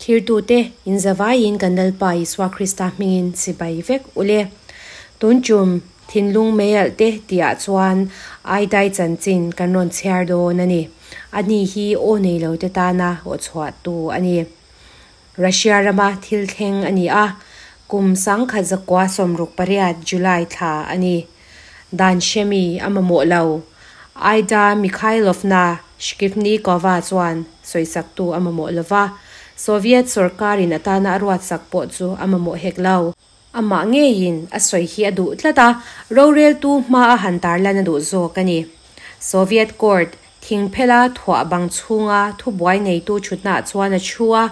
Thirtute in zavaiin kan Lalpa Isua Krista hmingin chibai vek ule. Tuntum thinlung meialh te tihah chuan Aidai chanchin kan rawn chhiar dawn a ni. Ani hi aw nei lo te tana aw chhuahtu a ni. Russia rama thil thleng a ni a, kum 1968 July thla a ni. Dan hremi a mamawh lo. Aida Mikhailovna Shkivnikova chuan sawisaktu a mamawh lo va, Soviet sawrkarin atana a ruatsak pawh chu a mamawh hek lo. Amah ngeiin a sawi hi a duh tlat a, roreltu hma a han tarlan a duh zawk a ni. Soviet court thingphela thuah bang chhunga thubuai neitu thutnaah chuan a thu a,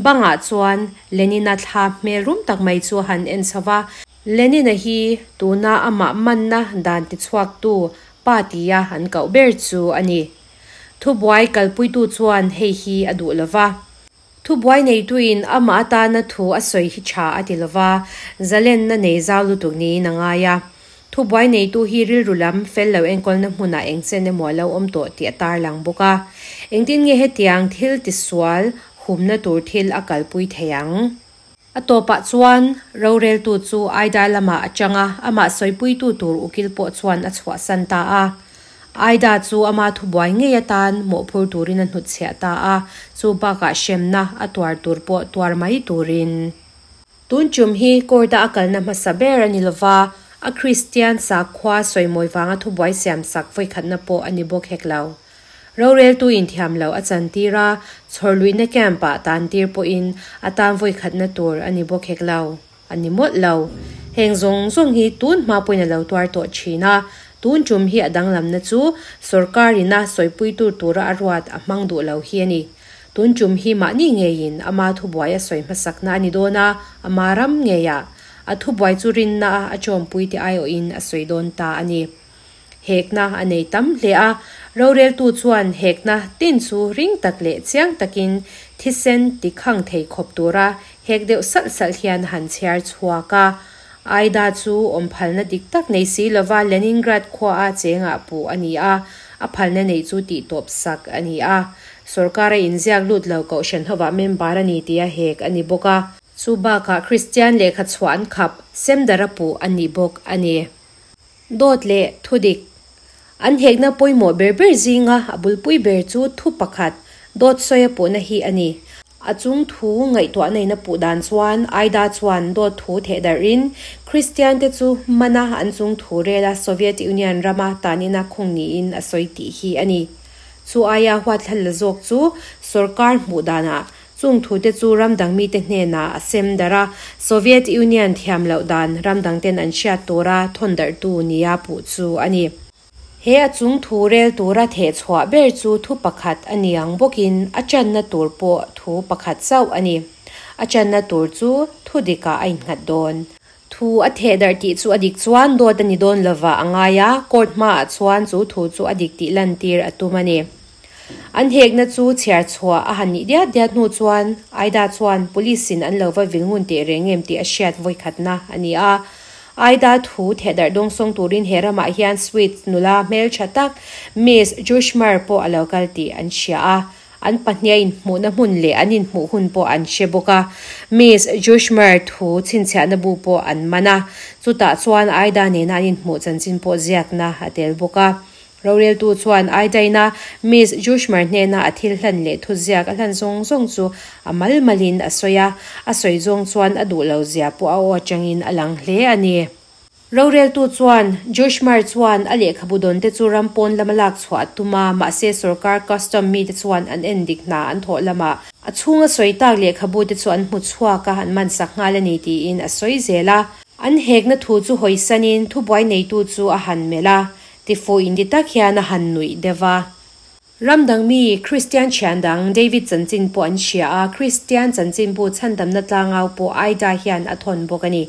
bangah chuan Lenin-a thla hmel rum tak mai chu a han en chho va. Lenin-a hi tuna amah manna dan tichhuaktu pa tia an koh ber chu a ni. Thubuai kalpuitu chuan hei hi a duh lo va. Thubuai neituin amah atana thu a sawi hi tha a ti lo va, zalenna nei zau lutuk niin a ngai a. Thubuai neitu hi rilru lam fel lo enkawlna hmunah eng chen emaw a lo awm tawh tih a tarlang bawk a. Engtin nge hetiang thil tisual humna tur thil a kalpui thei ang? A tawpah chuan roreltu chu Aida lamah a chang a, amah sawipuitu tur ukil pawh chuan a chhuahsan ta a. Aida chu ama thubuai ngei atan mawhphur turin a hnutchhiah ta a, chu bakah hremna a tuar tur pawh tuar mai turin. Tun tum hi court-a a kalna hmasa ber a ni lova, a Kristian sakhua sawimawi vanga thubuai siamsak vawikhatna pawh a ni bawk hek lo. Roreltu inthiam lo a chantir a, chhawrluihna camp-ah tantir pawhin a tan vawikhatna tur a ni bawk hek lo. A ni mawlh lo. Heng zawng zawng hi tun hma pawhin a lo tuar tawh thin a, tun tum hi a danglamna chu sawrkarin a sawipuitu tura a ruat a hmang duh lo hi a ni. Tun tum hi mahni ngeiin ama thubuai a sawi hmasakna a ni dawn a, ama ram ngeiah a thubuai chu rinna a a chawmpuite aiawhin a sawi dawn ta a ni. Hekna a nei tam hle a, roreltu chuan hekna tin chu ring tak leh chiang takin thisen ti khang thei khawp tura hek deuh salh salh hian a han chhiar chhuak a. Aida chu awm phalna dik tak nei si lova Leningrad khuaa chengah puh a ni a, a phalna neih chu tihtawp sak a ni a. Sorkara inziak lut lo kohhran hovah member a ni tia hek a ni bawk a. Chu bakah Kristian lehkha chhuah an khap semdara puh a ni bawk a ni. Dawt leh thudik. An hekna pawimawh ber ber zinga a bulpui ber chu thu pakhat, dawt sawi a puhna hi a ni. A chung thu ngaihtuahna in a puh dan chuan Aida chuan dawt thu theh darhin Kristiante chu mana an chung thu rela Soviet Union rama tanina khung niin a sawi tih hi a ni. Chu aia huathlal la zawk chu sorkar hmuh danah Chung thute chu ram dang mite hnenah a sem darh a, Soviet Union thiam loh dan ram dangten an hriat tura thawn darhtu nia puh chu a ni. He a chung thu rel tura theh chhuah ber chu thu pakhat a ni ang bawkin a channa tur pawh thu pakhat chauh a ni. A channa tur chu thu dikah a innghat dawn. Thu a theh darh tih chu a dik chuan dawt a ni dawn lova a ngai a, court hmaah chuan chu thu chu a dik tih lantir a tum a ni. An hekna chu chhiar chhuah a han nih diat diat hnu chuan Aida chuan police in an lo va vil ngun teh reng em tih a hriat vawikhatna a ni a. Aida thu theh darh dawngsawng turin he ramah hian Swedes nula hmeltha tak Miss Jushmer pawh a lo kal tih an hria a. An pahniha inhmuhna hmun leh an inhmuh hun pawh an hre bawk a. Miss Jushmer thu chhinchhiahna bu pawh an man a, chutah chuan Aida nena an inhmuh chanchin pawh ziakna a tel bawk a. Roreltu chuan Aidaina Miss Jushmer hnena a thil hlan leh thuziak a hlan zawng zawng chu a mal malin a sawi a, a sawi zawng chuan a duh lo zia pawh a aw atangin a lang hle a ni. Roreltu chuan, Joshmar chuan a lehkhabu dawnte chu ram pawn lama lak chhuah a tum a, mahse sorkar custom mite chuan an en dik hna an thawh lamah a chhunga sawi tak lehkhabu te chu an hmu chhuak a, an man sak nghal a ni tiin a sawi zel a. An hekna thu chu hawisanin thubuai neitu chu a han melh a, tifuh inti tak hian a han nuih deuh a. Ram dang mi Kristian thian dang David chanchin pawh an hria a, Kristian chanchinbu chhandamna tlangau pawh Aida hian a thawn bawk a ni.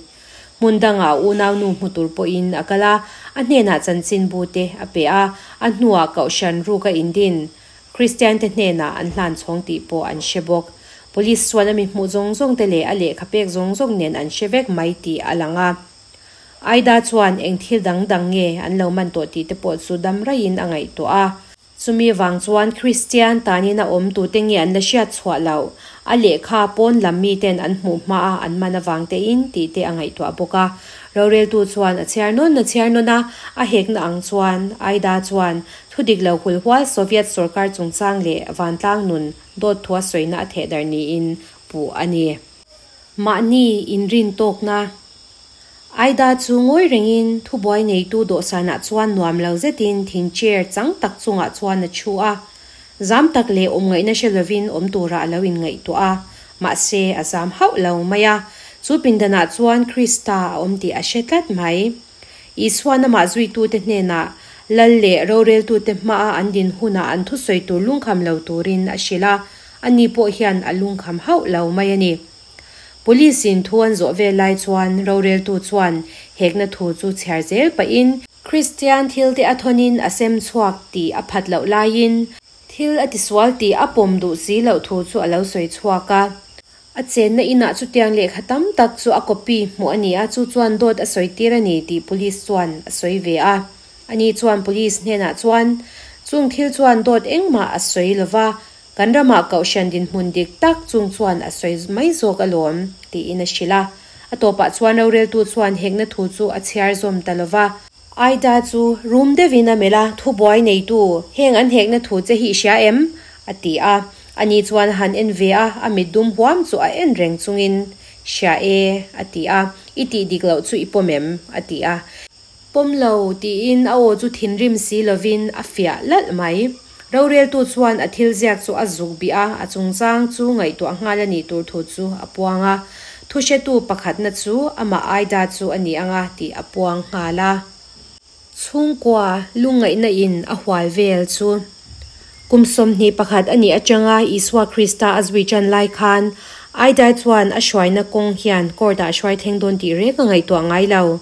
Hmun dangah a unaunu hmu tur pawhin a kal a, a hnenah chanchinbu te a pe a, a hnuah Kohhran ruk a indin Kristian te hnenah an hlan chhawng tih pawh an hre bawk. Police chuan a mi hmuh zawng zawng te leh a lehkha pek zawng zawng nen an hre vek mai tih a lang a. Aida chuan eng thil dang dang nge an lo man tawh tih te pawh chu dam raiin a ngaihtuah a. Chumi vang chuan Kristian tanina awm tute nge an la hriat chhuah loh, a lehkha pawn lam miten an hmuh hmaa an man avang tein tih te a ngaihtuah bawk a. Roreltu chuan a chhiar nawn a chhiar nawn a, a hekna ang chuan Aida chuan thu dik lo hulhual Soviet sorkar chungchang leh vantlang nun dawt thua sawina a thehdarh niin puh a ni. Mahni inrin tawkna Aida chu ngawi rengin thubuai neitu dawhsanah chuan nuam lo zetin thing chair chang tak chungah chuan a thu a. Zam tak leh awm ngaihna hre lovin awm turah a lo inngaihtuah a, mahse a zam hauh lo mai a. Chu pindanah chuan Krista a awm tih a hre tlat mai. Isuan amah zuitute hnenah Lal leh roreltute hmaa an din hunah an thusawi tur lungkham lo turin a hrilh a, ani pawh hian a lungkham hauh lo mai a ni. Police in thu an zawh vel lai chuan roreltu chuan hekna thu chu chhiar zel pahin, Kristian thil te a thawnin a sem chhuak tih a phat loh laiin, thil a tisual tih a pawm duh si loh thu chu a lo sawi chhuak a. A chenna inah chutiang lehkha tam tak chu a copy hmuh a ni a, chu chuan dawt a sawi tir a ni tih police chuan a sawi ve a. Ani chuan police hnenah chuan, Chung thil chuan dawt engmah a sawi lova, Kan ramah kohhran dinhmun dik tak chung chuan a sawi mai zawk alawm, tiin a hrilh a. A tawpah chuan roreltu chuan hekna thu chu a chhiar zawm ta lo va. Aida chu rum deuhin a melh a, Thubuai neitu, heng an hekna thu che hi i hria em? a ti a. Ani chuan a han en ve a, a mit dum huam chu a en reng chungin, Hria e, a ti a. I tih dik loh chu i pawm em? a ti a. Pawm lo, tiin a aw chu thinrim si lovin a fiah lalh mai. Roreltu chuan a thil ziak chu a zuk bih a, a chungchang chu ngaihtuah nghal a nih tur thu chu a puang a. Thuhretu pakhatna chu amah Aida chu a ni anga tih a puang nghal a. Chhungkua lungngaihna in a hual vel chu kum 21 a nih atanga Isua Krista a zui tan lai khan Aida chuan a hruaina kawng hian court-ah hruai thleng dawn tih reng a ngaihtuah ngai lo.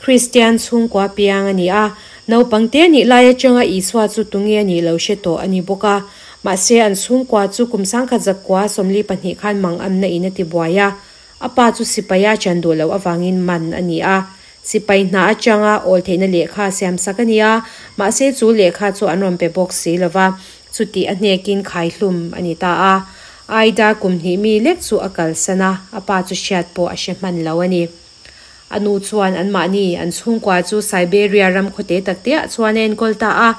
Kristian chhungkua piang a ni a, naupang te nih lai atanga Isua chu tunge a nih lo hre tawh a ni bawk a. Mahse an chhungkua chu kum 1942 khan mangamna in a ti buai a, a pa chu sipai a chan duh loh avangin man a ni a. Sipai hna atanga awl theihna lehkha siam sak a ni a, mahse chu lehkha chu an rawn pe bawk si lova, chuti a hnekin khaihlum a ni ta a. Aida kum hnih mi lek chu a kalsan a, a pa chu hriat pawh a hre hman lo a ni. A nu chuan anmahni an chhungkua chu Siberia ram khawte takteah chuan a enkawl ta a,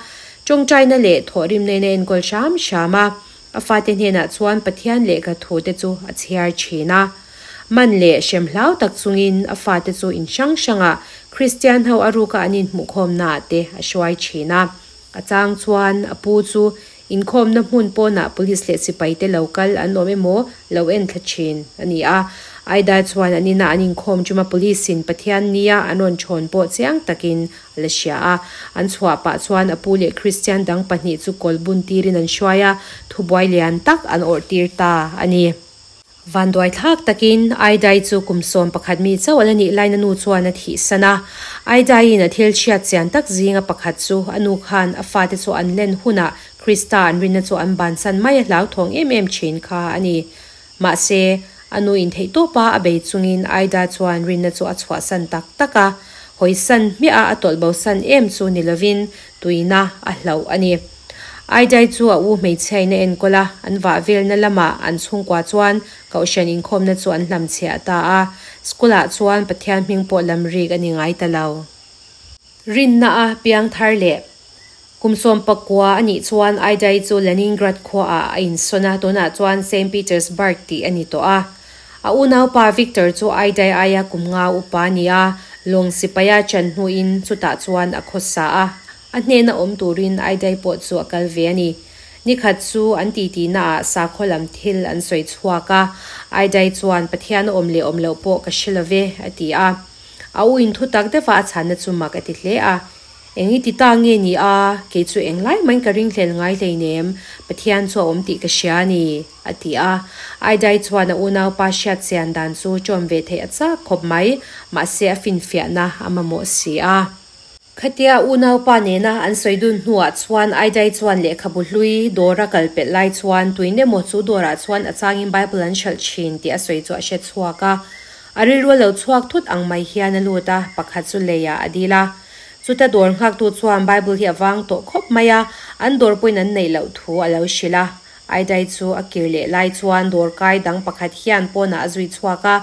tawngtaina leh thawhrimna in a enkawl hram hram a. A fate hnenah chuan Pathian lehkha thute chu a chhiar thin a. Man leh hrem hlau tak chungin a fate chu in hrang hrangah Kristian ho a ruka an inhmuhkhawmnaah te a hruai thin a. A chang chuan a pu chu inkhawmna hmun pawnah police leh sipaite lo kal an awm emaw lo en thla thin a ni a. Aida chuan an inah an inkhawm chuma police in Pathian nia an rawn thawn pawh chiang takin a la hria a. An chhuah pah chuan a pu leh Kristian dang pahnih chu kawl bun tirin an hruai a, thubuai lian tak an awrh tir ta a ni. Vanduai thlak takin Aidai chu kum 11 mi chauh a la nih lain a nu chuan a thihsan a. Aidaiin a thil chhiat chian tak zinga pakhat chu a nu khan a fate chu an len hunah Krista an rinna chu an bansan mai a hlauthawng em em thin kha a ni. Mahse, a nu in theihtawpa a bei chungin Aida chuan rinna chu a chhuahsan tak tak a. Hawisan hmiah a a tawlh bosan em chu ni lovin tuina a hlauh a ni. Aidai chu a u hmeichhiain a enkawl a, an vah velna lamah an chhungkua chuan kohhran inkhawmna chu an hlamchhiah ta a. School-ah chuan Pathian hming pawh lam rik a ni ngai ta lo. Rinna a piang thar leh kum 19 a nih chuan Aidai chu Leningrad khuaah a insawn a, tunah chuan Saint Petersburg tih a ni tawh a. A unaupa Victor chu Aidai aia kum nga upa a ni a, lawng sipaia chan hnuin chutah chuan a khawsa a. A hnena awm turin Aidai pawh chu a kal ve a ni. Nikhat chu an titinaah sakhaw lam thil an sawi chhuak a, Aidai chuan Pathian a awm leh awm loh pawh ka hre lo ve, a ti a. A u in thutak deuha a chhanna chu mak a ti hle a. Eng i ti ta nge ni a, kei chu englai main ka ringhlel ngai hleinem, Pathian chu a awm tih ka hria a ni, a ti a. Aidai chuan a unaupa hriat chian dan chu ṭawm ve theih a chak khawp mai, mahse a finfiahna a mamawh si a. Khatia unaupa nena an sawi dun hnuah chuan Aidai chuan lehkhabu hlui dawra kal pelh lai chuan tuin emaw chu dawrah chuan a changin Bible an hralh thin tih a sawi chu a hre chhuak a. A rilru a lo chhuak thut ang mai hian a lut a, pakhat chu leiah a dil a. Chuta dawr nghaktu chuan Bible hi a vang tawh khawp mai a, An dawr pawhin an neih loh thu a lo hrilh a. Aidai chu a kir leh lai chuan dawrkai dang pakhat hian pawnah a zui chhuak a,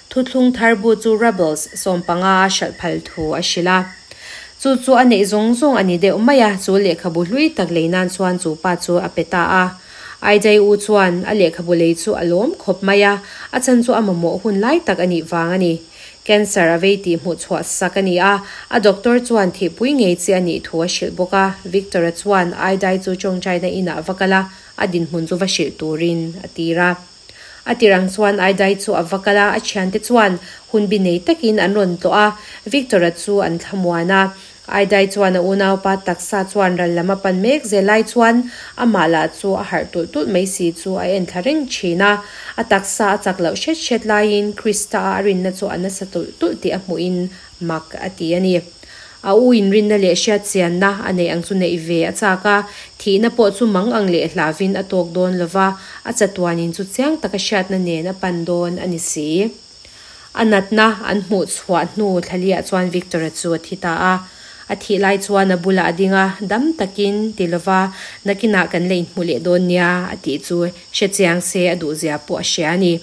thuthlung thar bu chu rubles 15 a hralh phal thu a hrilh a. Chu chu a neih zawng zawng a ni deuh mai a, chu lehkhabu hlui tak lei nan chuan chu pa chu a pe ta a. Aidai u chuan a lehkhabu lei chu a lawm khawp mai a, a chan chu a mamawh hun lai tak a nih vang a ni. Cancer a vei tih hmuh chhuah sak a ni a, a doctor chuan thihpui ngei chi a nih thu a hrilh bawk a. Victor-a chuan Aidai chu tawngtaina inah va kal a, a dinhmun chu va hrilh turin a tir a. A tir ang chuan Aidai chu a va kal a, a thiante chuan hunbi nei takin an rawn tlawh a, Victor-a chu an thlamuan a. Aidai chuan a unaupa taksa chuan ral lam a pan mek zel lai chuan amah lah chu a harh tulh tulh mai si chu a en thla reng thin a. A taksa a chak loh hret hret laiin Krista-a a rinna chu a nasa tulh tulh tih a hmuhin mak a ti a ni. A u inrinna leh hriatchianna a neih ang chu neih ve a chak a, thihna pawh chu mang ang leh hlavin a tawk dawn lova, a chatuanin chu chiang taka hriatna nen a pan dawn a ni si. A natna an hmuh chhuah hnu thlaliah chuan Victor-a chu a thi ta a. A thih lai chuan a bulah a ding a, dam takin ti lova nakinah kan la inhmu leh dawn nia a tih chu hre chiang se a duhzia pawh a hria a ni.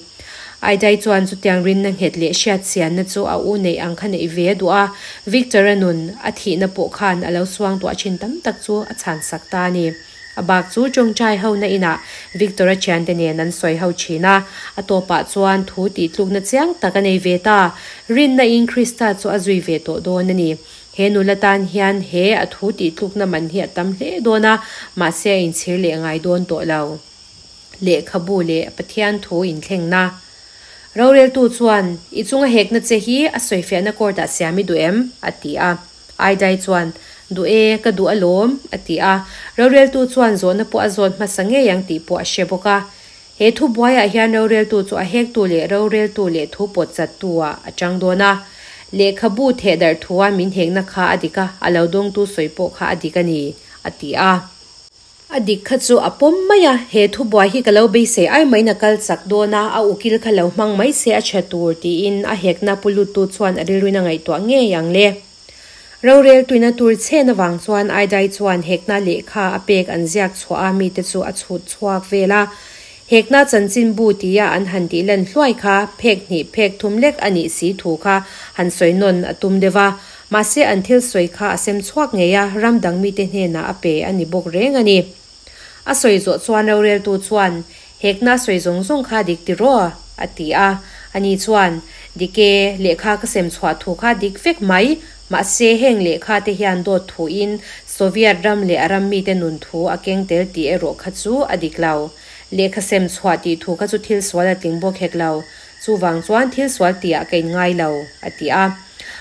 Aidai chuan chutiang rinna nghet leh hriatchianna chu a u neih ang kha neih ve a duh a, Victor-a nun a thihna pawh khan a lo suangtuah thin tam tak chu a chhansak ta a ni. A bak chu tawngtai hona inah Victor-a thiante nen an sawi ho thin a, a tawpah chuan thu tih tlukna chiang tak a nei ve ta. Rinna in Krista chu a zui ve tawh dawn a ni. He nula tan hian he a thu tih tlukna man hi a tam hle dawn a, mahse a inchhir leh ngai dawn tawh lo. Lehkhabu leh Pathian thu inthlengna. Roreltu chuan, I chunga hekna che hi a sawifiahna court-ah siam i duh em? a ti a. Aidai chuan, Duh e, ka duh alawm, a ti a. Roreltu chuan zawhna pawh a zawt hmasa ngei ang tih pawh a hre bawk a. He thubuaiah hian roreltu chu a hektu leh roreltu leh thu pawt chattu-ah a chang dawn a. Lehkhabu thehdarh thua min hekna kha a dik a, a lo dawngtu sawi pawh kha a dik a ni, a ti a. A dik kha chu a pawm mai a, he thubuai hi ka lo beisei ai maiin a kal chak dawn a, a ukil kha lo hmang mai se a tha tur tiin a hekna pu luttu chuan a rilruin a ngaihtuah ngei ang le. Rorel tuina tur chhen avang chuan Aidai chuan hekna lehkha a pek an ziak chhuah a mite chu a chhut chhuak vel a. Hekna chanchinbu tia an han tih lan hluai kha phek hnih phek thum lek a nih si thu kha han sawi nawn a tum deuh a. Mahse an thil sawi kha a sem chhuak ngei a, ram dang mite hnenah a pe a ni bawk reng a ni. A sawi zawh chuan roreltu chuan, Hekna a sawi zawng zawng kha dik ti rawh, a ti a. Ani chuan, Dik e, lehkha ka sem chhuah thu kha dik vek mai, mahse heng lehkha te hian dawt thuin Soviet ram leh a ram mite nun thu a keng tel tih erawh kha chu a dik lo. Lehkha sem chhuah tih thu kha chu thil sual a tling bawk hek lo. Chuvang chuan thil sual tihah ka inngai lo, a ti a.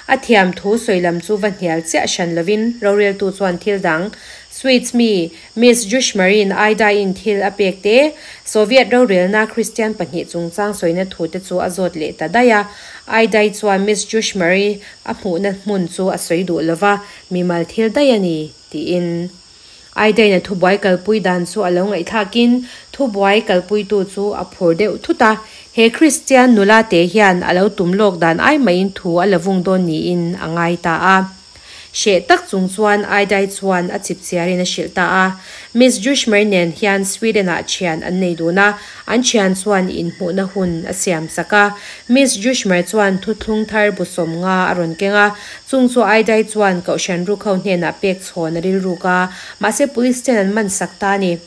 A thiam thu sawi lam chu va hnial chiah hran lovin roreltu chuan thil dang, Sweets mi, Miss Jushmarin Aidaiin thil a pek te, Soviet rorelna Kristian pahnih chungchang sawina thu te chu a zawt leh ta daih a. Aidai chuan Miss Jushmari a hmuhna hmun chu a sawi duh lova, mimal thil daih a ni, tiin. Aidaina thubuai kalpui dan chu a lo ngaihthlakin thubuai kalpuitu chu a phur deuh thut a. He Kristian nula te hian a lo tum lawk dan ai maiin thu a la vung dawn niin a ngai ta a. Hreh tak chung chuan Aidai chuan a chip chiarin a hrilh ta a. Miss Jushmer nen hian Sweden-ah thian an nei dun a, an thian chuan inhmuhna hun a siam sak a. Miss Jushmer chuan thuthlung thar bu 50 a rawn keng a, Chung chu Aidai chuan Kohhran Rukho hnenah pek chhawn a rilruk a, mahse Police ten an man sak ta a ni.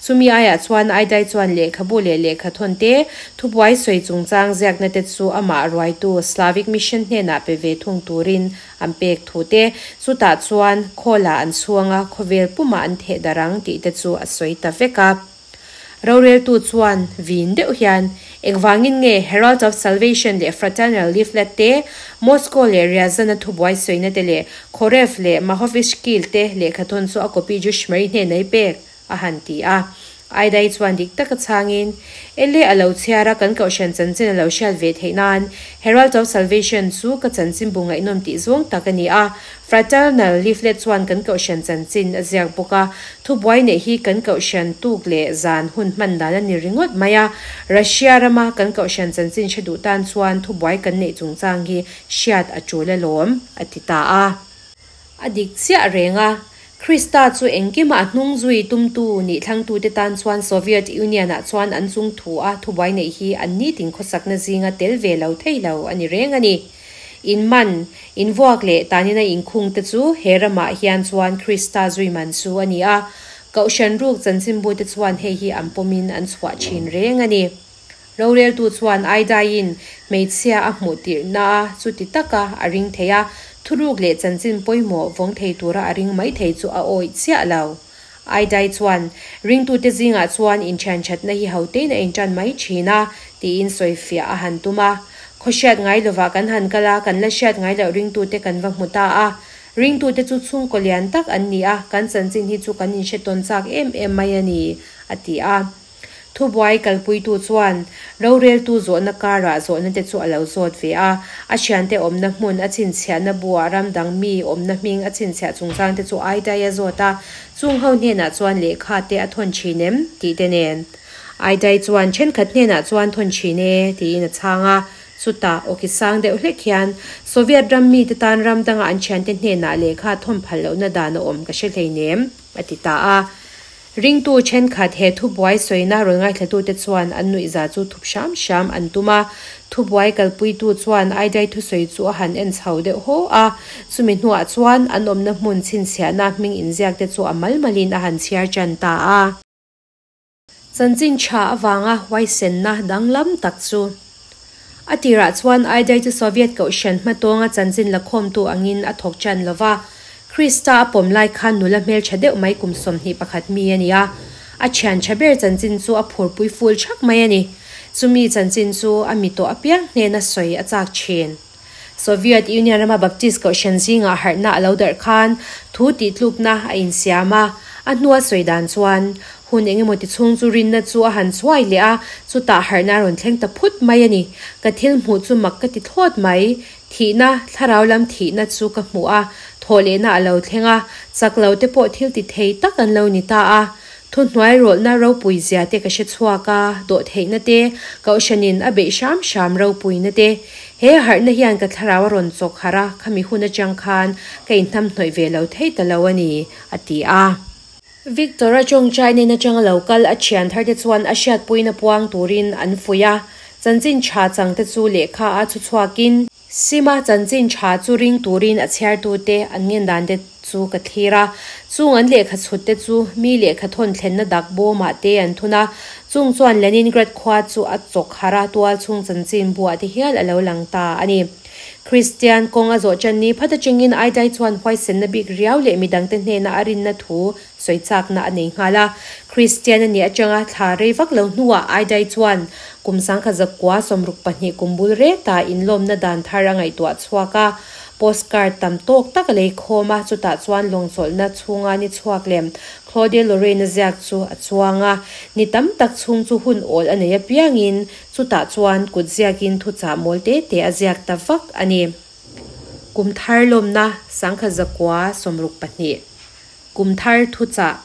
Chumi aiah chuan Aidai chuan lehkhabu leh lehkhathawn te, thubuai sawi chungchang ziakna te chu amah ruaitu Slavic Mission hnenah pe ve thung turin an pek thu te, chutah chuan khawlah an chhuang a, khawvel pumah an theh darh ang tih te chu a sawi ta vek a. Roreltu chuan vin deuh hian, Engvangin nge Herald of Salvation leh Fraternal Leaflet te, Moscow leh Ryazan-a thubuai sawina te leh Khorev leh Mahovishkil te lehkhathawn chu a copy Jushmari hnenah i pek? a han ti a. Aidai chuan dik taka chhangin, Ele a lo chhiar a, kan kohhran chanchin a lo hriat ve theih nan Herald of Salvation chu ka chanchinbu ngaihnawm tih zawng tak a ni a. Fraternal leaflet chuan kan kohhran chanchin a ziak bawk a, thubuai neih hi kan kohhran tuk leh zan hun hman dan a ni ringawt mai a. Russia rama kan kohhran chanchin hre duh tan chuan thubuai kan neih chungchang hi hriat a tul alawm, a ti ta a. A dik chiah reng a. Krista chu engkimah a hnung zui tumtu nih thlangtute tan chuan Soviet Union-ah chuan an chung thu a thubuai neih hi an nitin khawsakna zinga tel ve lo thei lo a ni reng a ni. Inman, invuak leh tanina inkhungte chu he ramah hian chuan Krista zui man chu a ni a, Kohhran ruk chanchinbute chuan hei hi an pawmin an chhuah thin reng a ni. Roreltu chuan Aidaiin hmeichhia a hmuh tirhna a chuti taka a ring thei a, thuruk leh chanchin pawimawh vawng thei tura a ring mai thei chu a awih chiah lo. Aidai chuan, Ringtute zingah chuan inthianthatna hi hotein a intan mai thin a, tiin sawifiah a han tum a. Khaw hriat ngai lovah kan han kal a, kan la hriat ngai loh ringtute kan va hmu ta a. Ringtute chu chhungkaw lian tak an ni a, kan chanchin hi chu kan inhre tawn chak em em mai a ni, a ti a. Thubuai kalpuitu chuan roreltu zawhna karah zawhna te chu a lo zawt ve a, a thiante awmna hmun a chhinchhiahna buah ram dang mi awmna hming a chhinchhiah chungchang te chu Aidai a zawt a, chung ho hnenah chuan lehkha te a thawn thin em? tih te nen. Aidai chuan thenkhat hnenah chuan thawn thin e tiin a chhang a, chutah awki sang deuh hlek hian Soviet ram mite tan ram danga an thiante hnenah lehkha thawn phal lohna dan a awm ka hre hleinem a ti ta a. Ringtu thenkhat he thubuai sawina rawn ngaithlatute chuan an nuihza chu thup hram hram an tum a. Thubuai kalpuitu chuan Aidai thusawi chu a han en chho deuh haw a. Chumi hnuah chuan an awmna hmun chhinchhiahna hming inziakte chu a mal malin a han chhiar tan ta a. Chanchin tha avanga huaisenna danglam tak chu a tirah chuan Aidai chu Soviet Kohhran hmatawnga chanchin lakhawmtu angin a thawk tan lo va. Krista a pawm lai khan nula hmeltha deuh mai kum 21 mi a ni a. A thian tha ber chanchin chu a phurpui ful thak mai a ni. Chumi chanchin chu a mi tawh apiang hnena sawi a chak thin. Soviet Union rama Baptist Kohhran zingah harhna a lo darh khan thu tihtlukna a insiam a. A hnua sawi dan chuan hun engemaw ti chhung chu rinna chu a han chhuai leh a, chutah harhna a rawn thleng ta phut mai a ni. Ka thil hmuh chu mak ka ti thlawt mai. Thihna, thlarau lam thihna chu ka hmu a, thawhlehna a lo thleng a, chak lo te pawh thil ti thei tak an lo ni ta a. Thuhnuai rawlhna ropui zia te ka hre chhuak a, dawhtheihna te, Kohhranin a beih hram hram ropuina te. He harhna hian ka thlarau a rawn chawk harh a, khami hun atang khan ka inhnamhnawih ve lo thei ta lo a ni, a ti a. Victor-a tawngtai nen atanga lo kal a thian thar te chuan a hriatpuina puang turin an fuih a, chanchin tha chang te chu lehkha a chhu chhuakin, Sima chanchin tha chu ring turin a chhiartute an ngen dan te chu ka thlir a, chung an lehkha chhut te chu mi lehkha thawn thlenna dak bawmah te an thun a, chung chuan Leningrad khua chu a chawk harh a, tual chhung chanchin buah te hial a lo lang ta a ni. Kristian kawng a zawh tan ni phat atangin Aidai chuan huaisenna bik riau leh midangte hnena a rinna thu sawi chakna a nei nghal a. Kristian a nih atanga thla rei vak lo hnuah Aidai chuan kum 1962 kum bul reta inlawmna dan thar a ngaihtuah chhuak a. Postcard tam tawk tak a lei khawm a, chutah chuan lawngchawlhna chhunga ni chhuak lem Claude Lorraine-a ziak chu a chuang a. Ni tam tak chhung chu hun awl a nei apiangin Chutah chuan kut ziakin thuchah mawl te te a ziak ta vak a ni. Kum thar lawmna 1962 Kum thar thuchah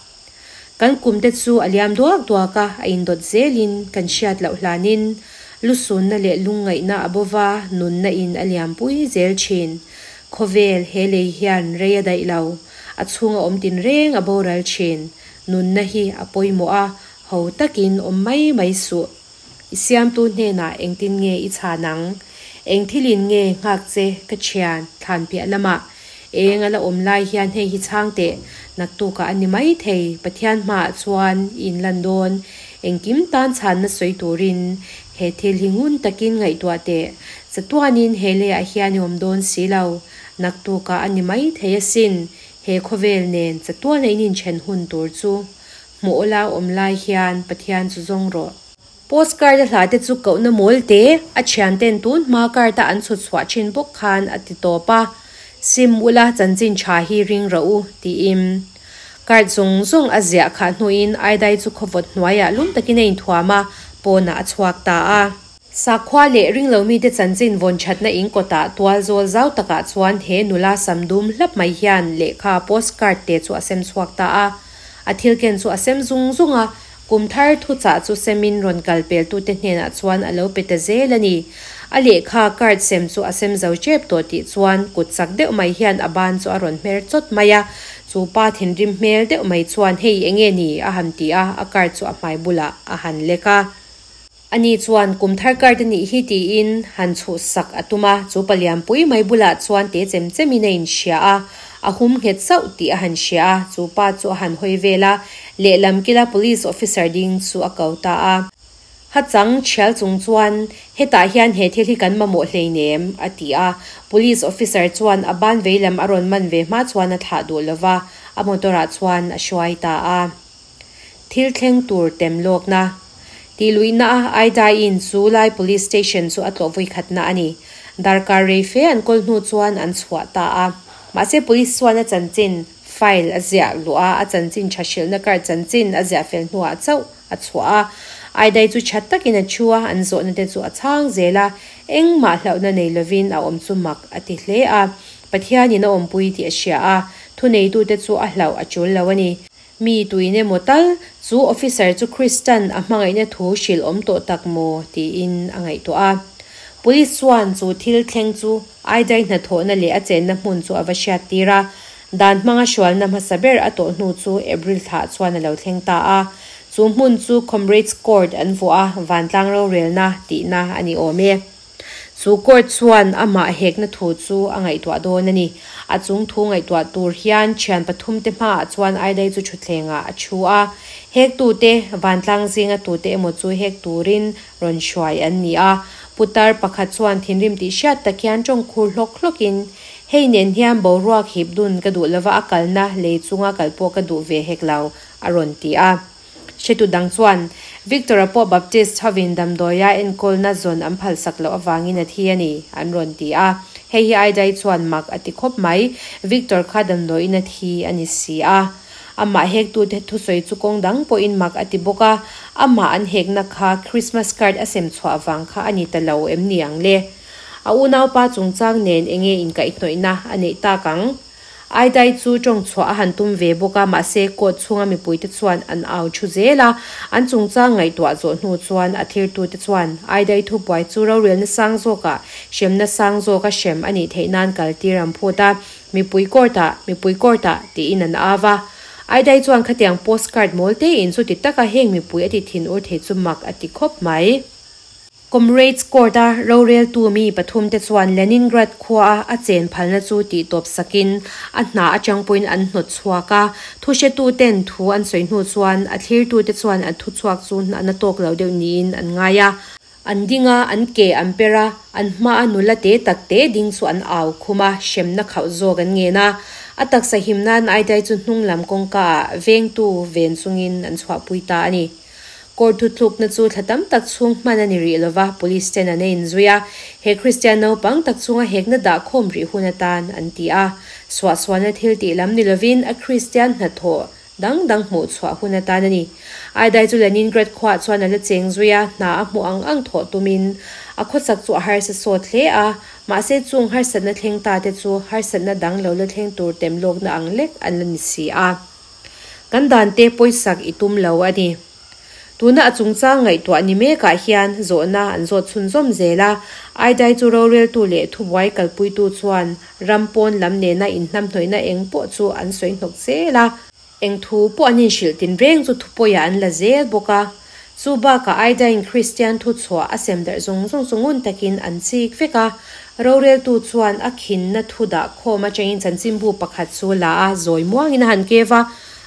Kan kum te chu a liam duak duak a, a indawt zelin kan hriat loh hlanin lusunna leh lungngaihna a bova nunna in a liampui zel thin. Khawvel he lei hian rei a daih lo, a chhunga awm tinreng a boral thin. Nunna hi a pawimawh a, ho takin awm mai mai suh. I siamtu hnenah engtin nge i chhan ang? Eng thilin nge nghak che ka thian thlan piah lamah? Eng a la awm lai hian hei hi chhang teh, naktukah a ni mai thei, Pathian hmaah chuan i inlan dawn. Engkim tan chhanna sawi turin he thil hi ngun takin ngaihtuah teh. Chatuanin he leiah hian i awm dawn si lo, naktukah a ni mai thei asin, he khawvel nen chatuana in inthen hun tur chu. Hmuh awla awm lai hian Pathian chu zawng rawh. Postcard a hla te chu kohna mawl te, a thian ten tun hma card a an chhut chhuah thin bawk khan a ti tawp a. Sim ula chanchin tha hi ring rawh u, tiin. Card zawng zawng a ziah khah hnuin Aidai chu khawvawt hnuaiah lum takin a inthuam a, pawnah a chhuak ta a. Sakhua leh ringlo mite chanchin vawn thatna in kawtah tual zawl zau takah chuan he nula sam dum hlap mai hian lehkha postcard te chu a sem chhuak ta a. A thil ken chu a sem zung zung a, Kum thar thuchah chu semin rawn kal peltute hnenah chuan a lo pe ta zel a ni. A lehkha card sem chu a sem zo tep tawh tih chuan kut chak deuh mai hian a ban chu a rawn hmer chawt mai a. Chu pa thinrim hmel deuh mai chuan hei enge ni a han ti a, a card chu a hmai bulah a han lek a. Ani chuan kum thar card a nih hi tiin han chhuhsak a tum a, chu palianpui mai bulah chuan te chem chemin a inhria a, a hum nghet sauh tih a han hria a, chu pa chu a han hawi vel a, lehlam kila police officer ding chu a ko ta a. Ha chang thial chung chuan, Hetah hian he thil hi kan mamawh hleinem, a ti a. Police officer chuan a ban veilam a rawn man ve hma chuan a thlah duh lova, a motor ah chuan a hruai ta a. Thil thleng tur tem lawkna. Tih luihna a Aidaiin chu lai police station chu a tlawh vawikhatna a ni. Darkar rei fe an kawl hnu chuan an chhuah ta a. Mahse police chuan a chanchin file a ziah luh a, a chanchin tha hrilhna card chanchin a ziah fel hnuah chauh a chhuah a. Aidai chu tha takin a thu a, an zawhna te chu a chhang zel a. Engmah hlauhna nei lovin a awm chu mak a ti hle a. Pathianin a awmpui tih a hria a, thuneitute chu a hlauh a tul lo a ni. Mi tuin emaw tal, chu officer chu Kristan a hmangaihna thu hrilh awm tawh tak maw? tiin a ngaihtuah a. Police chuan chu thil thleng chu Aidai hnathawhna leh a chenna hmun chu a va hriat tir a. Dan hmanga hrualna hmasa ber a tawh hnu chu April thlah chuan a lo thleng ta a. Chu hmun chu Comrades Court an vuah a, vantlang rorelna tihna a ni awm e. Chu court chuan amah hekna thu chu a ngaihtuah dawn a ni. A chung thu ngaihtuah tur hian thian pathumte hmaah chuan Aidai chu thutthlengah a thu a. Hektute, vantlang zinga tute emaw chu hek turin rawn hruai an ni a. Putar pakhat chuan thinrim tih hriat tak hian tawng khur hlawk hlawkin, Hei nen hian boruak hip dun ka duh lova a kalna lei chunga kal pawh ka duh ve hek lo, a rawn ti a. Hretu dang chuan, Victor-a pawh Baptist hovin damdawia enkawlna zawn an phalsak loh avangin a thi a ni, an rawn ti a. Hei hi Aidai chuan mak a ti khawp mai, Victor kha damdawiin a thi a ni si a. Amah hektute thusawi chu kawng dang pawhin mak a ti bawk a, amah an hekna kha Christmas card a sem chhuah vang kha a ni ta lo em ni ang le? A unaupa chungchang nen enge inkaihhnawihna a neih tak ang? Aidai chu tawng chhuah a han tum ve bawk a, mahse court chhunga mipuite chuan an au thu zel a. An chungchang ngaihtuah zawh hnu chuan a thirtute chuan Aidai thubuai chu rorelna sang zawkah hremna sang zawka hrem a nih theih nan kaltir an phut a, Mipui court-ah, mipui court-ah, tiin an au a. Aidai chuan khatiang postcard mawl tein chuti taka heng mipui a ti thin ur thei chu mak a ti khawp mai. Comrades Court-a roreltu mi pathumte chuan Leningrad khuaa a chen phalna chu tihtawp sakin a hna atang pawhin an hnawt chhuak a. Thuhretuten thu an sawi hnu chuan a thlirtute chuan an thuchhuak chu hna tawk lo deuh niin an ngai a. An ding a, an ke an per a, an hmaa nula te tak te ding chu an au khum a, hremna khauh zawk an ngen a. A taksa him nan Aidai chu hnung lam kawngkaah vengtu ven chungin an chhuahpui ta a ni. Court thuthlukna chu thla tam tak chhung hman a ni rih lova, police ten an a inzui a, he Kristian naupang tak chunga hekna dah khawm rih hun atan an ti a. Suahsualna thil tih lam ni lovin a Kristian hnathawh dang dang hmuh chhuah hun atan a ni. Aidai chu Leningrad khuaah chuan a la cheng zui a, hna a hmuh ang ang thawh tumin a khawsak chu a harsa sawt hle a, mahse chung harsatna thleng ta te chu harsatna dang lo la thleng tur tem lawkna ang lek an la ni si a. Kan dan te pawisak i tum lo a ni. Tuna a chungchang ngaihtuah ni mekah hian zawhna an zawt chhunzawm zel a, Aidai chu roreltu leh thubuai kalpuitu chuan ram pawn lam nena inhnamhnawihna eng pawh chu an sawi hnawk zel a, eng thu pawh an inhrilh tinreng chu thupawiah an la zel bawk a. Chu bakah Aidaiin Kristian thuchhuah a sem darh zawng zawng chu ngun takin an chik vek a. Roreltu chuan a khinna thu dah khawm atangin chanchinbu pakhat chu la a, zawi muangin a han kev a,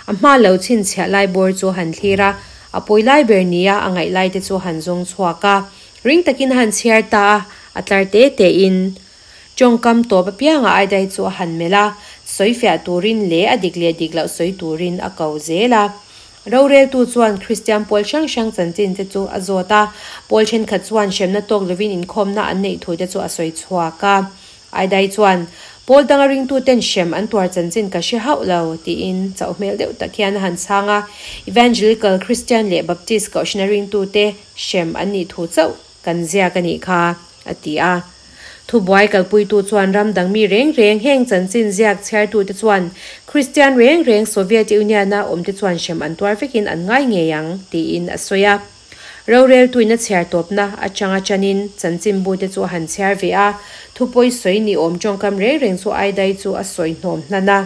a hma lo chhinchhiah lai bawr chu a han thlir a, a pawi lai ber nia a ngaih lai te chu a han zawng chhuak a. Ring takin a han chhiar ta a, a tlar te tein tawngkam tawp apianga Aidai chu a han melh a, sawifiah turin leh a dik leh dik loh sawi turin a ko zel a. Roreltu chuan Kristian pawl hrang hrang chanchin te chu a zawt a, pawl thenkhat chuan hremna tawk lovin inkhawmna an neih thu te chu a sawi chhuak a. Aidai chuan, Pawl danga ringtuten hrem an tuar chanchin ka hre hauh lo, tiin chauh hmel deuh tak hian a han chhang a. Evangelical Christian leh Baptist kohhrana ringtute hrem an nih thu chauh kan ziak a nih kha, a ti a. Thubuai kalpuitu chuan ram dang mi reng reng heng chanchin ziak chhiartute chuan Kristian reng reng Soviet Union-a awmte chuan hrem an tuar vekin an ngai ngei ang, tiin a sawi a. Roreltuin a chhiar tawpna atanga chanin chanchinbute chu a han chhiar ve a, thupawi sawi ni awm tawngkam reng reng chu Aidai chu a sawi hnawm hnan a.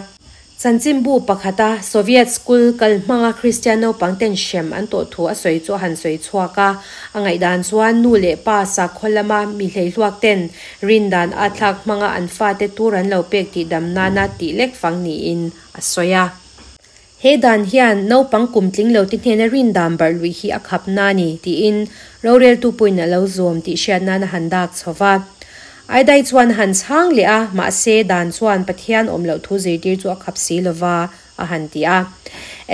Chanchinbu pakhata Soviet school kal hmanga Kristian naupangten hrem an tawh thu a sawi chu a han sawi chhuak a. A ngaihdan chuan nu leh pa sakhaw lama mi hleihluakten rindan a thlak hmanga an fate tur an lo pek tih dam nana tih lek fang niin a sawi a. He dan hian naupang kum tling lo te hnena rindan barh luih hi a khap na ni tiin roreltu pawhin a lo zawm tih hriat nan a han dak chho va. Aidai chuan a han chhang leh a, mahse dan chuan Pathian awm loh thu zirtir chu a khap si lo va, a han ti a.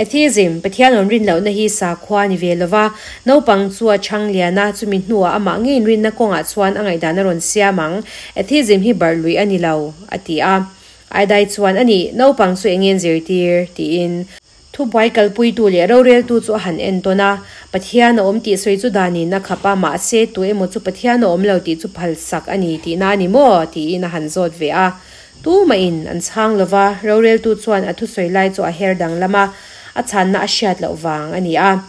Atheism, Pathian awm rin lohna hi sakhua ni ve lo va, naupang chu a chhang lian a, chumi hnuah amah ngeiin rinna kawngah chuan a ngaihdan a rawn siam ang, Atheism hi barh luih a ni lo, a ti a. Aidai chuan, Anih, naupang chu eng nge zirtir? tiin. Thubuai kalpuitu leh roreltu chu a han en tawn a, Pathian a awm tih sawi chu danin a khap a, mahse tu emaw chu Pathian a awm lo tih chu phalsak a ni tihna a ni maw? tiin a han zawt ve a. Tumahin an chhang lo va, roreltu chuan a thusawi lai chu a her danglam a, a chhanna a hriat loh vang a ni a.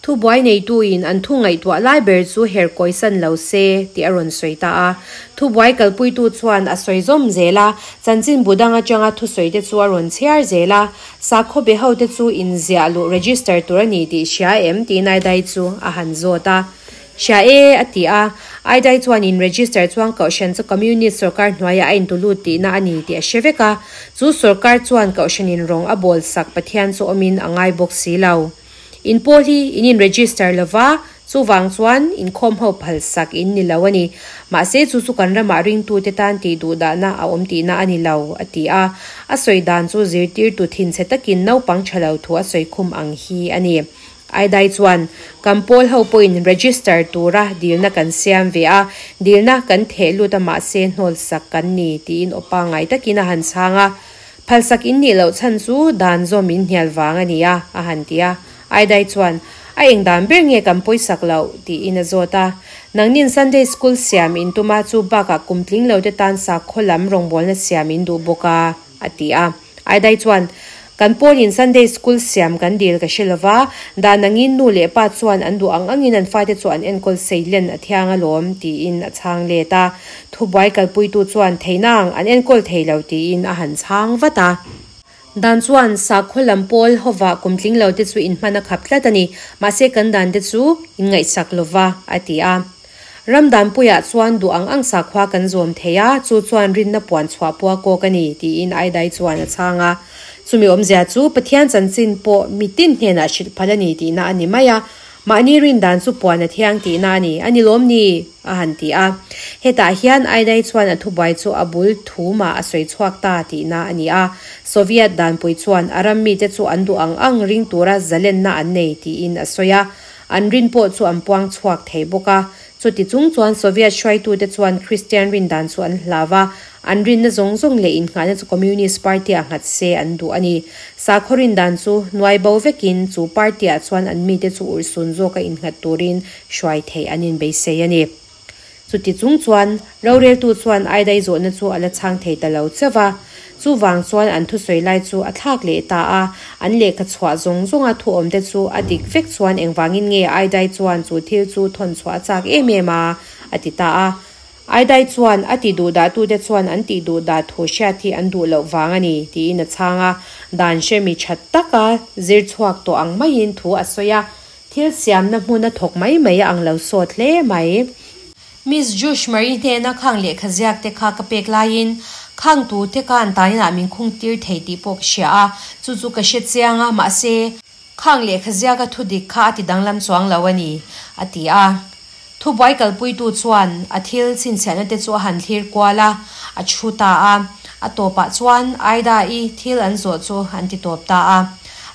Thubuai neituin an thu ngaihtuah lai ber chu her kawisan lo se tih a rawn sawi ta a. Thubuai kalpuitu chuan a sawi zawm zel a, chanchinbu dang atanga thusawi te chu a rawn chhiar zel a. Sakhaw be hote chu inziah luh register tur a ni tih hria em tiin Aidai chu a han zawt a. Hria e, a ti a. Aidai chuan in register chuan Kohhran chu Communist sorkar hnuaiah a intulut tihna a ni tih a hre vek a. Chu sorkar chuan Kohhranin rawng a bawl sak Pathian chu awmin a ngai bawk si lo. In pawl hi in in register lova, chuvang chuan inkhawm ho phalsak in ni lo a ni. Mahse chu chu kan ramah ringtute tan tih duh dahna a awm tihna a ni lo, a ti a. A sawi dan chu zirtirtu thinchhe takin naupang tha lo thu a sawi khum ang hi a ni. Aidai chuan, Kan pawl ho pawhin register tura dilna kan siam ve a, dilna kan theh lut a mahse hnawlsak kan ni, tiin aw pangngai takin a han chhang a. Phalsak in nih loh chhan chu dan zawm in hnial vang a ni a, a han ti a. Aidai chuan, A eng dan ber nge kan pawisak loh? tiin a zawt a. Nangnin Sunday School siam in tum a, chu bakah kum tling lo te tan sakhaw lam rawngbawlna siam in duh bawk a, a ti a. Aidai chuan, Kan pawlin Sunday School siam kan dil ka hre lo va, dan angin nu leh pa chuan an duh ang angin an fate chu an enkawl seilen a thiang alawm, tiin a chhang let a. Thubuai kalpuitu chuan theinang an enkawl thei lo tiin a han chhang vat a. Dan chuan sakhaw lam pawl hovah kum tling lo te chu inhman a khap tlat a ni, mahse kan dan te chu inngaihsak lo va, a ti a. Ram danpuiah chuan duh ang ang sakhua kan zawm thei a, chu chuan rinna puan chhuah pua kawk a ni, tiin Aidai chuan a chhang a. Chumi awmzia chu Pathian chanchin pawh mitin hnenah hrilh phal a ni tihna a ni mai a. Mahni rin dan chu puan a thiang tihna a ni, a ni lawm ni? a han ti a. Hetah hian Aidai chuan a thubuai chu a bul thu mah a sawi chhuak ta tihna a ni a. Soviet danpui chuan a ram mite chu an duh ang ang ring tura zalenna an nei tiin a sawi a. An rin pawh chu an puang chhuak thei bawk a. Chuti chung chuan Soviet hruaitute chuan Kristian rin dan chu an hlau a, an rinna zawng zawng leh innghahna chu Communist Party-ah nghat se an duh a ni. Sakhaw rin dan chu nuai bo vekin chu party-ah chuan an mite chu urhsun zawka innghat turin hruai theih an inbeisei a ni. Chuti chung chuan roreltu chuan Aidai zawhna chu a la chhang thei ta lo chauh va. Chuvang chuan an thusawi lai chu a thlak leh ta a, an lehkha chhuah zawng zawnga thu awmte chu a dik vek chuan engvangin nge Aidai chuan chu thil chu thawn chhuah a chak em em a, a ti ta a. Aidai chuan a ti duhdahtute chuan an tih duhdah thu hriat hi an duh loh vang a ni, tiin a chhang a. Dan hremi tha taka zir chhuak tawh ang maiin thu a sawi a, thil siamna hmun a thawk mai mai a ang lo sawt hle mai. Miss Jush Marie hnena khang lehkha ziak te kha ka pek laiin khang tu te khan taninah min khung tir thei tih pawh ka hria a, chu chu ka hre chiang a, mahse, khang lehkha ziaka thu dik kha a ti danglam chuang lo a ni, a ti a. Thubuai kalpuitu chuan a thil chhinchhiahna te chu a han thlir kual a, a thu ta a. A tawpah chuan Aida-i thil an zawh chu an ti tawp ta a.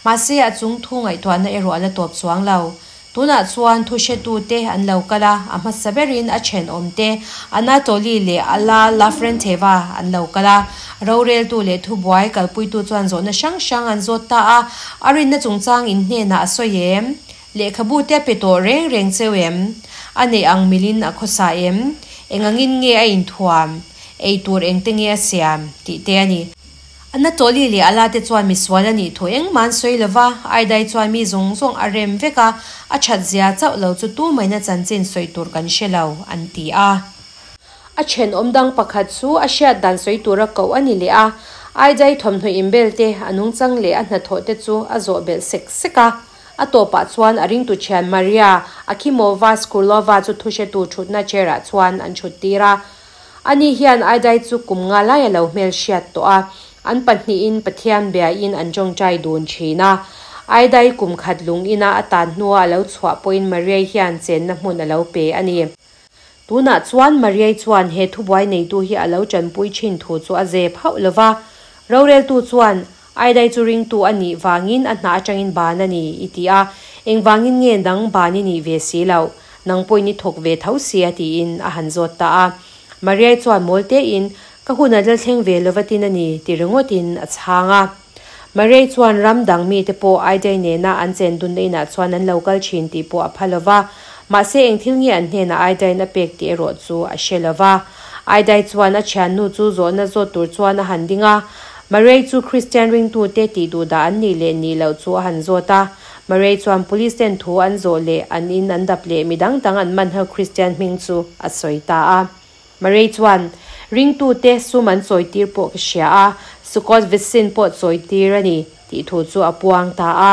Mahse, a chung thu ngaihtuahna erawh a la tawp chuang lo. Tunah chuan thuhretute an lo kal a, a hmasa berin a thenawmte Anatoly leh Alla Lavrenteva an lo kal a. Roreltu leh thubuai kalpuitu chuan zawhna hrang hrang an zawt ta a, a rinna chungchang in hnenah a sawi em? Lehkhabu te a pe tawh reng reng cheu em? A neih ang milin a khawsa em? Eng angin nge a inthuam? Ei tur engte nge a siam? tih te a ni. Anatoly leh Ala te chuan misual a nih thu engmah an sawi lo va, Aidai chuan mi zawng zawng a rem vek a, a that zia chauh lo chu tumaina chanchin sawi tur kan hre lo, an ti a. A thenawm dang pakhat chu a hriat dan sawi tura koh a ni leh a, Aidai thawmhnaw inbel te, a nungchang leh a hnathawh te chu a zawh belh sek sek a. A tawpah chuan a ringtu thian Maria Akimova Skurlova chu thuhretu thutna chair-ah chuan an thuttir a. Ani hian Aidai chu kum nga lai a lo hmel hriat tawh a, an pahnihin Pathian biain an tawngtai dun thin a. Aidai kum khat lung ina a tan hnua a lo chhuah pawhin Mariai hian chenna hmun a lo pe a ni. Tunah chuan Mariai chuan he thubuai neitu hi a lo tanpui thin thu chu a zep hauh lo va. Roreltu chuan Aidai chu ringtu a nih vangin a hna atangin ban a ni, i ti a. Engvangin nge nang ban i nih ve si loh? Nang pawhin i thawk ve tho sia tiin a han zawt ta a. Mariai chuan mawl tein, Ka hun a la thleng ve lova tin a ni, ti ringawtin a chhang a. Mariai chuan ram dang mite pawh Aidai nena an chen dunna inah chuan an lo kal thin tih pawh a pha lova. Mahse eng thil nge an hnenah Aidaiin a pek tih erawh chu a hre lova. Aidai chuan a thiannu chu zawhna zawt tur chuan a han ding a. Murray chu Kristian ringtute tih duhdah an nih leh nih loh chu a han zawt a. Murray chuan police ten thu an zawh leh an in an dap leh mi dang dang an man ho Kristian hming chu a sawi ta a. Murray chuan, Ringtute sum an chawitir pawh ka hria a, Sukot Vitsin pawh chawitir a ni, tih thu chu a puang ta a.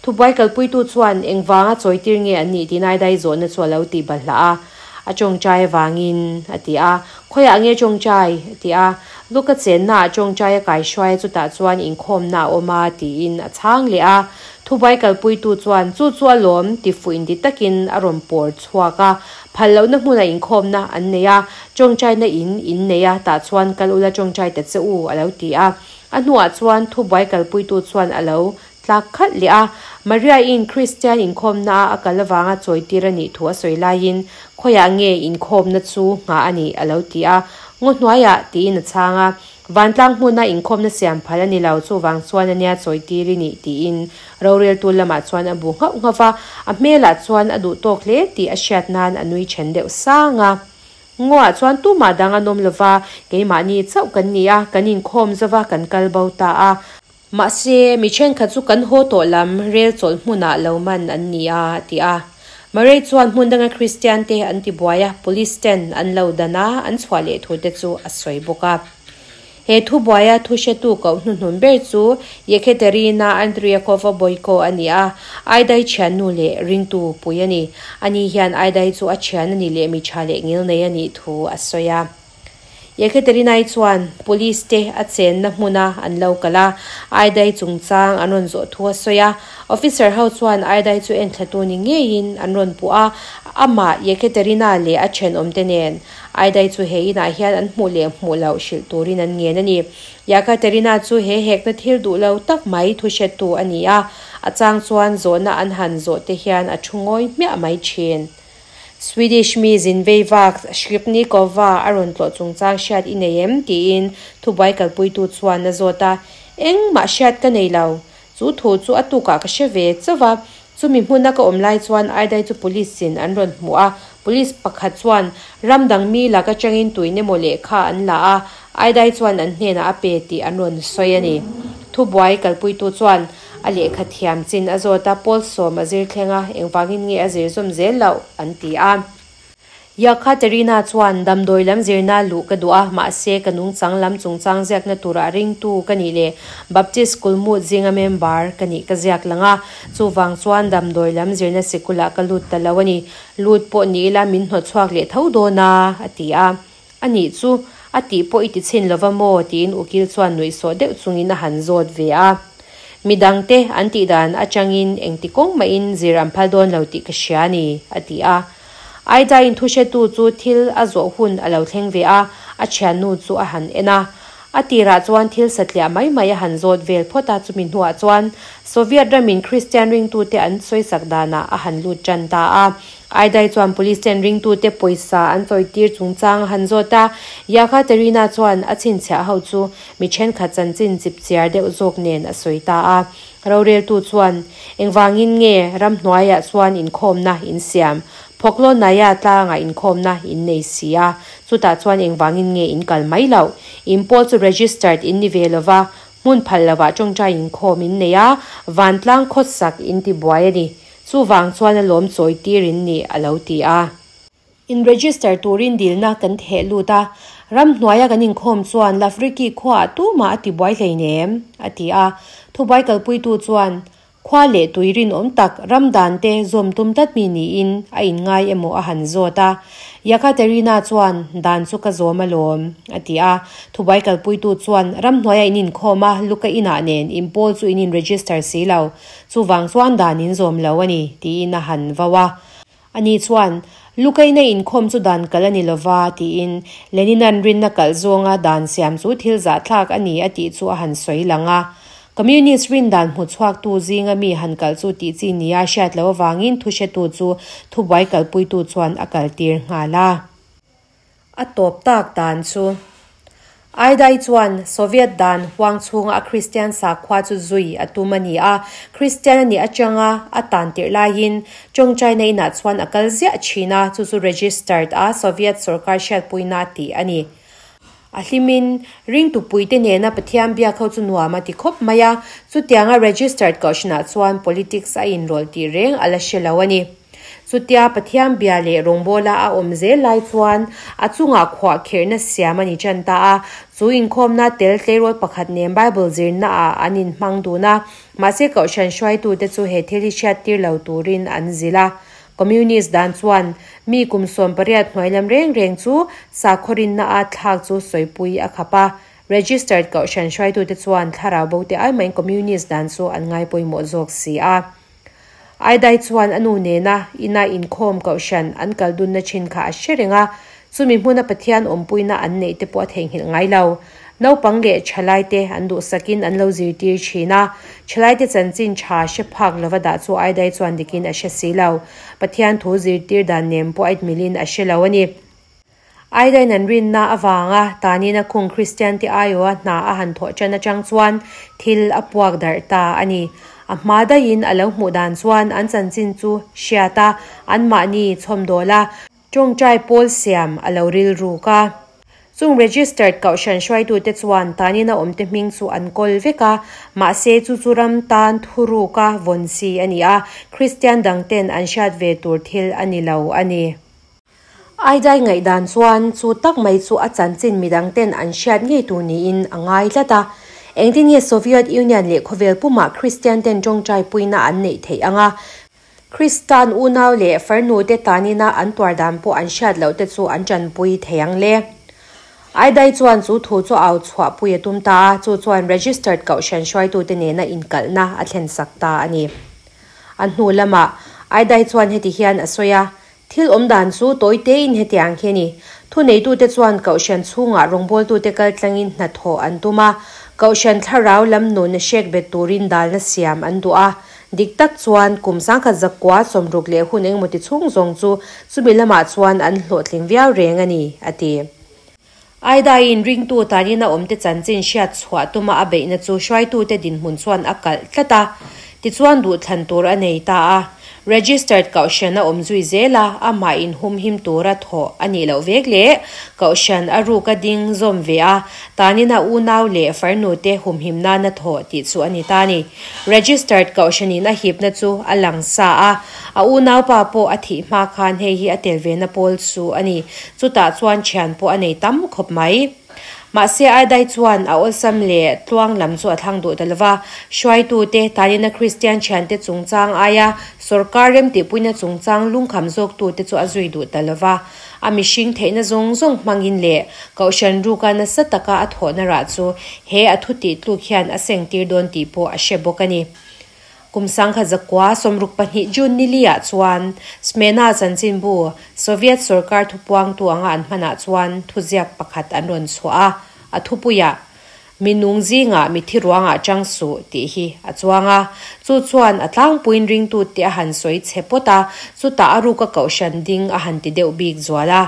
Thubuai kalpuitu chuan engvanga chawitir nge an nih tih Naidai zawhna chu a lo tih balhlah a. A tawngtai avangin, a ti a. Khawiah nge tawngtai? a ti a. Luka chennaah tawngtai a kaihruai a chutah chuan inkhawmna a awm a, tiin a chhang leh a. Thubuai kalpuitu chuan, Chu chu a lawm, ti fuh inti takin a rawn pawr chhuak a. Phal lohna hmunah inkhawmna an nei a, tawngtaina in in nei a, tah chuan kal ula tawngtai ta che u, a lo ti a. A hnuah chuan thubuai kalpuitu chuan a lo tlak khalh leh a. Maria-in Kristian inkhawmna a kal avanga chawitir a nih thu a sawi laiin, Khawiah nge inkhawmna chu nghah a nih? a lo ti a. Ngaw hnuaiah, tiin a chhang a. Vantlang hmuna inkhawmna siam phal a ni lo, chuvang chuan a nia chawitir i nih, tiin roreltu lamah chuan a bu nghauh nghauh va. A hmelah chuan a duh tawk hle tih a hriat nan a nui then deuh sang a. Ngaw-ah chuan tumah dang an awm lova, keimahni chauh kan ni a, kan inkhawm zova kan kal bo ta a. Mahse, mi thenkhat chu kan haw tawh lam rel chawlh hmunah lo man an ni a, a ti a. Murray chuan hmun danga Kristian te an ti buai a, police ten an lo dan a, an chhuah leh thu te chu a sawi bawk a. He thu buaia thu hretu koh hnuhnun ber chu Yekaterina Andriyakova Boyko a ni a, Aidai thiannu leh ringtu pui a ni. Ani hian Aidai chu a thian a ni leh mi tha leh ngilnei a nih thu a sawi a. Yekaterina-i chuan police te a chenna hmuna an lo kal a, Aidai chungchang an rawn zawh thu a sawi a. Officer ho chuan Aidai chu enthlatu ni ngeiin an rawn puh a, amah Yekaterina leh a thenawmte nen Aidai chu he inah hian an hmuh leh hmuh loh hrilh turin an ngen a ni. Yekaterina chu he hekna thil duh lo tak mai thu hretu a ni a, a chang chuan zawhna an han zawh te hian a thu ngawi hmiah mai thin. Swedish mi zin vei vak Skripnikova a rawn tlawh chungchang hriat i nei em? tiin thubuai kalpuitu chuan a zawt a. Engmah hriat ka nei lo. Chu thu chu a tukah ka hre ve chauh va. Chumi hmuna ka awm lai chuan Aidai chu police in an rawn hmuh a. Police pakhat chuan ram dang mi lak atangin tuin emaw lehkha an la a, Aidai chuan an hnenah a pe tih an rawn sawi a ni. Thubuai kalpuitu chuan A lehkha thiam chin a zawt a, Paul sawm a zir thleng a, engvangin nge a zir zawm zel loh? an ti a. Yekaterina chuan, Damdawi lam zirna luh ka duh a, mahse ka nungchang lam chungchang ziakna turah ringtu ka nih leh Baptist Kulmut zinga member ka nih ka ziak lang a, chuvang chuan damdawi lam zirna sikulah ka lut ta lo a ni. Lut pawh ni ila min hnawtchhuak leh tho dawn a, a ti a. A nih chu, a tih pawh i ti chhin lova maw? tiin ukil chuan nuihsawh deuh chungin a han zawt ve a. Midangte an tih dan atangin engti kawng mahin zir an phal dawn lo tih ka hria a ni, a ti a. Aida-in thuhretu chu thil a zawh hun a lo thleng ve a, a thiannu chu a han en a. A tirah chuan thil satliah mai mai a han zawt vel phawt a, chumi hnuah chuan Soviet ramin Kristian ringtute an sawisak danah a han lut tan ta a. Aidai chuan police ten ringtute pawisa an chawitir chungchang a han zawt a, Yekaterina chuan a chhinchhiah ho chu mi thenkhat chanchin chipchiar deuh zawk nen a sawi ta a. Roreltu chuan, Engvangin nge ramhnuaiah chuan inkhawmna in siam? Phawklawnaia tlangah inkhawmna in nei si a, chutah chuan engvangin nge in kal mai loh? In pawl chu registered in ni ve lo va, hmun phal lovah tawngtai inkhawm in nei a, vantlang khawsak in ti buai a ni. Chuvang chuan a lawm chawi tir in ni, a lo ti a. In register turin dilna kan theh lut a, ramhnuaia kan inkhawm chuan Lafriki khuaah tumah a ti buai hleinem, a ti a. Thubuai kalpuitu chuan, Khua leh tui rinawm tak ram dan te zawm tum tlat mi niin a inngai emaw a han zawt a. Yekaterina chuan, Dan chu ka zawm alawm, a ti a. Thubuai kalpuitu chuan, Ramhnuaia in inkhawm a, Luka inah nen in pawl chu in in register si lo. Chuvang chuan dan in zawm lo a ni, tiin a han vau a. Ani chuan, Lukaina inkhawm chu dan kalh a ni lova, tiin Lenina'n rinna kalh zawnga dan siam chu thil zahthlak a ni a tih chu a han sawi lang a. Communist rin dan hmuchhuaktu zinga mi han kalh chu tih chi nia hriat loh avangin thuhretu chu thubuai kalpuitu chuan a kaltir nghal a. A tawp tak dan chu. Aidai chuan Soviet dan huang chhunga a Kristian sakhua chu zui a tum a ni a. Kristian a nih atanga a tan tirh laiin Chawngchaina inah chuan a kal ziah thin a, chu chu registered a Soviet sorkar hriatpuina tih a ni. A hlimin ringtupuite nena Pathian biak ho chu nuam a ti khawp mai a, chutianga registered kohhranah chuan politics a inrawlh tih reng a la hre lo a ni. Chutia Pathian bia leh rawngbawla a awm zel lai chuan a chungah khuah khirhna siam a ni tan ta a. Chu inkhawmna tel tleirawl pakhat nen Bible zirnaah an inhmang dun a, mahse kohhran hruaitute chu he thil hi hriattir lo turin an zilh a. Communist dan chuan mi kum 18 hnuai lam reng reng chu sakhaw rinna a thlak chu sawipui a khap a. Registered kohhran hruaitute chuan thlarau bote ai mahin Communist dan chu an ngai pawimawh zawk si a. Aidai chuan a nu nena ina inkhawm kohhran an kal dunna thin kha a hre reng a, chumi hmuna Pathian awmpuina an neih te pawh a theihnghilh ngai lo. Naupang leh thalaite an duhsakin an lo zirtir thin a, thalaite chanchin tha hre phak lova dah chu Aidai chuan dikin a hre si lo. Pathian thu zirtir dan nen pawh a itmilhin a hre lo a ni. Aidain an rinna avanga tanin a khung Kristiante aiawha hna a han thawh ṭan aṭang chuan thil a puak darh ta a ni. A hma daihin a lo hmuh dan chuan an chanchin chu hriat a, anmahni chhawmdawl a, ṭawngṭai pawl siam a lo rilruk a. Chung registered kohhran hruaitute chuan tanin a awmte hming chu an kawl vek a, mahse chu chu ram tan thuruka vawn si a ni a, Kristian dangten an hriat ve tur thil a ni lo a ni. Aidai ngaihdan chuan chu tak mai chu a chanchin midang ten an hriat ngei tur niin a ngai tlat a. Engtin nge Soviet Union leh khawvel pumah Kristian ten tawngtai puina an neih theih ang a, Kristan unau leh farnu te tanina an tuar dan pawh an hriat loh te chu an tanpui thei ang le? Aidai chuan chu thu chu au chhuah pui a tum ta a, chu chuan registered kohhran hruaitute nena inkalhna a thlensak ta a ni. A hnu lamah Aidai chuan heti hian a sawi a, Thil awm dan chu tawi tein hetiang hi a ni. Thuneitute chuan Kohhran chhungah rawngbawltute kal tlangin hnathawh an tum a, Kohhran thlarau lam nun hrek bet turin dalna siam an duh a. Dik tak chuan kum 1960 leh hun engemaw ti chhung zawng chu chumi lamah chuan an hlawhtling viau reng a ni, a ti. Aidaiin ringtu tanin a awmte chanchin hriat chhuah tuma a beihna chu hruaitute dinhmun chuan a kalh tlat a, tichuan duhthlan tur a nei ta a. Registered Kohhran a awm zui zel a, amah inhumhim tura thawh a nih loh vek leh Kohhran a ruk a ding zawm ve a, tanin a unau leh farnute humhim nana thawh tih chu a ni ta a ni. Registered Kohhranin a hipna chu a lang sa a, a unaupa pawh a thih hma khan hei hi a tel vena pawl chu a ni. Chutah chuan thian pawh a nei tam khawp mai. Mahse Aidai chuan a awlsam leh tluang lam chu a thlang duh ta lova, hruaitute tanina Kristian thiante chungchang aia sawrkar remtihpuina chungchang lungkham zawktute chu a zui duh ta lova. A mihring theihna zawng zawng hmangin leh Kohhran ruka nasa taka a thawhna rah chu he a thutih tluk hian a sengtir dawn tih pawh a hre bawk a ni. Kum 1962 June nili-ah chuan Smena chanchinbu Soviet sorkar thupuangtu anga an hmanah chuan thuziak pakhat an rawn chhuah a, a thupuiah. Mi nung zingah mitthi ruangah chang suh tih hi a chuang a. Chu chuan a tlangpuiin ringtute a han sawi chhe pawt a, chutah a ruka kohhran ding a han ti deuh bik zual a.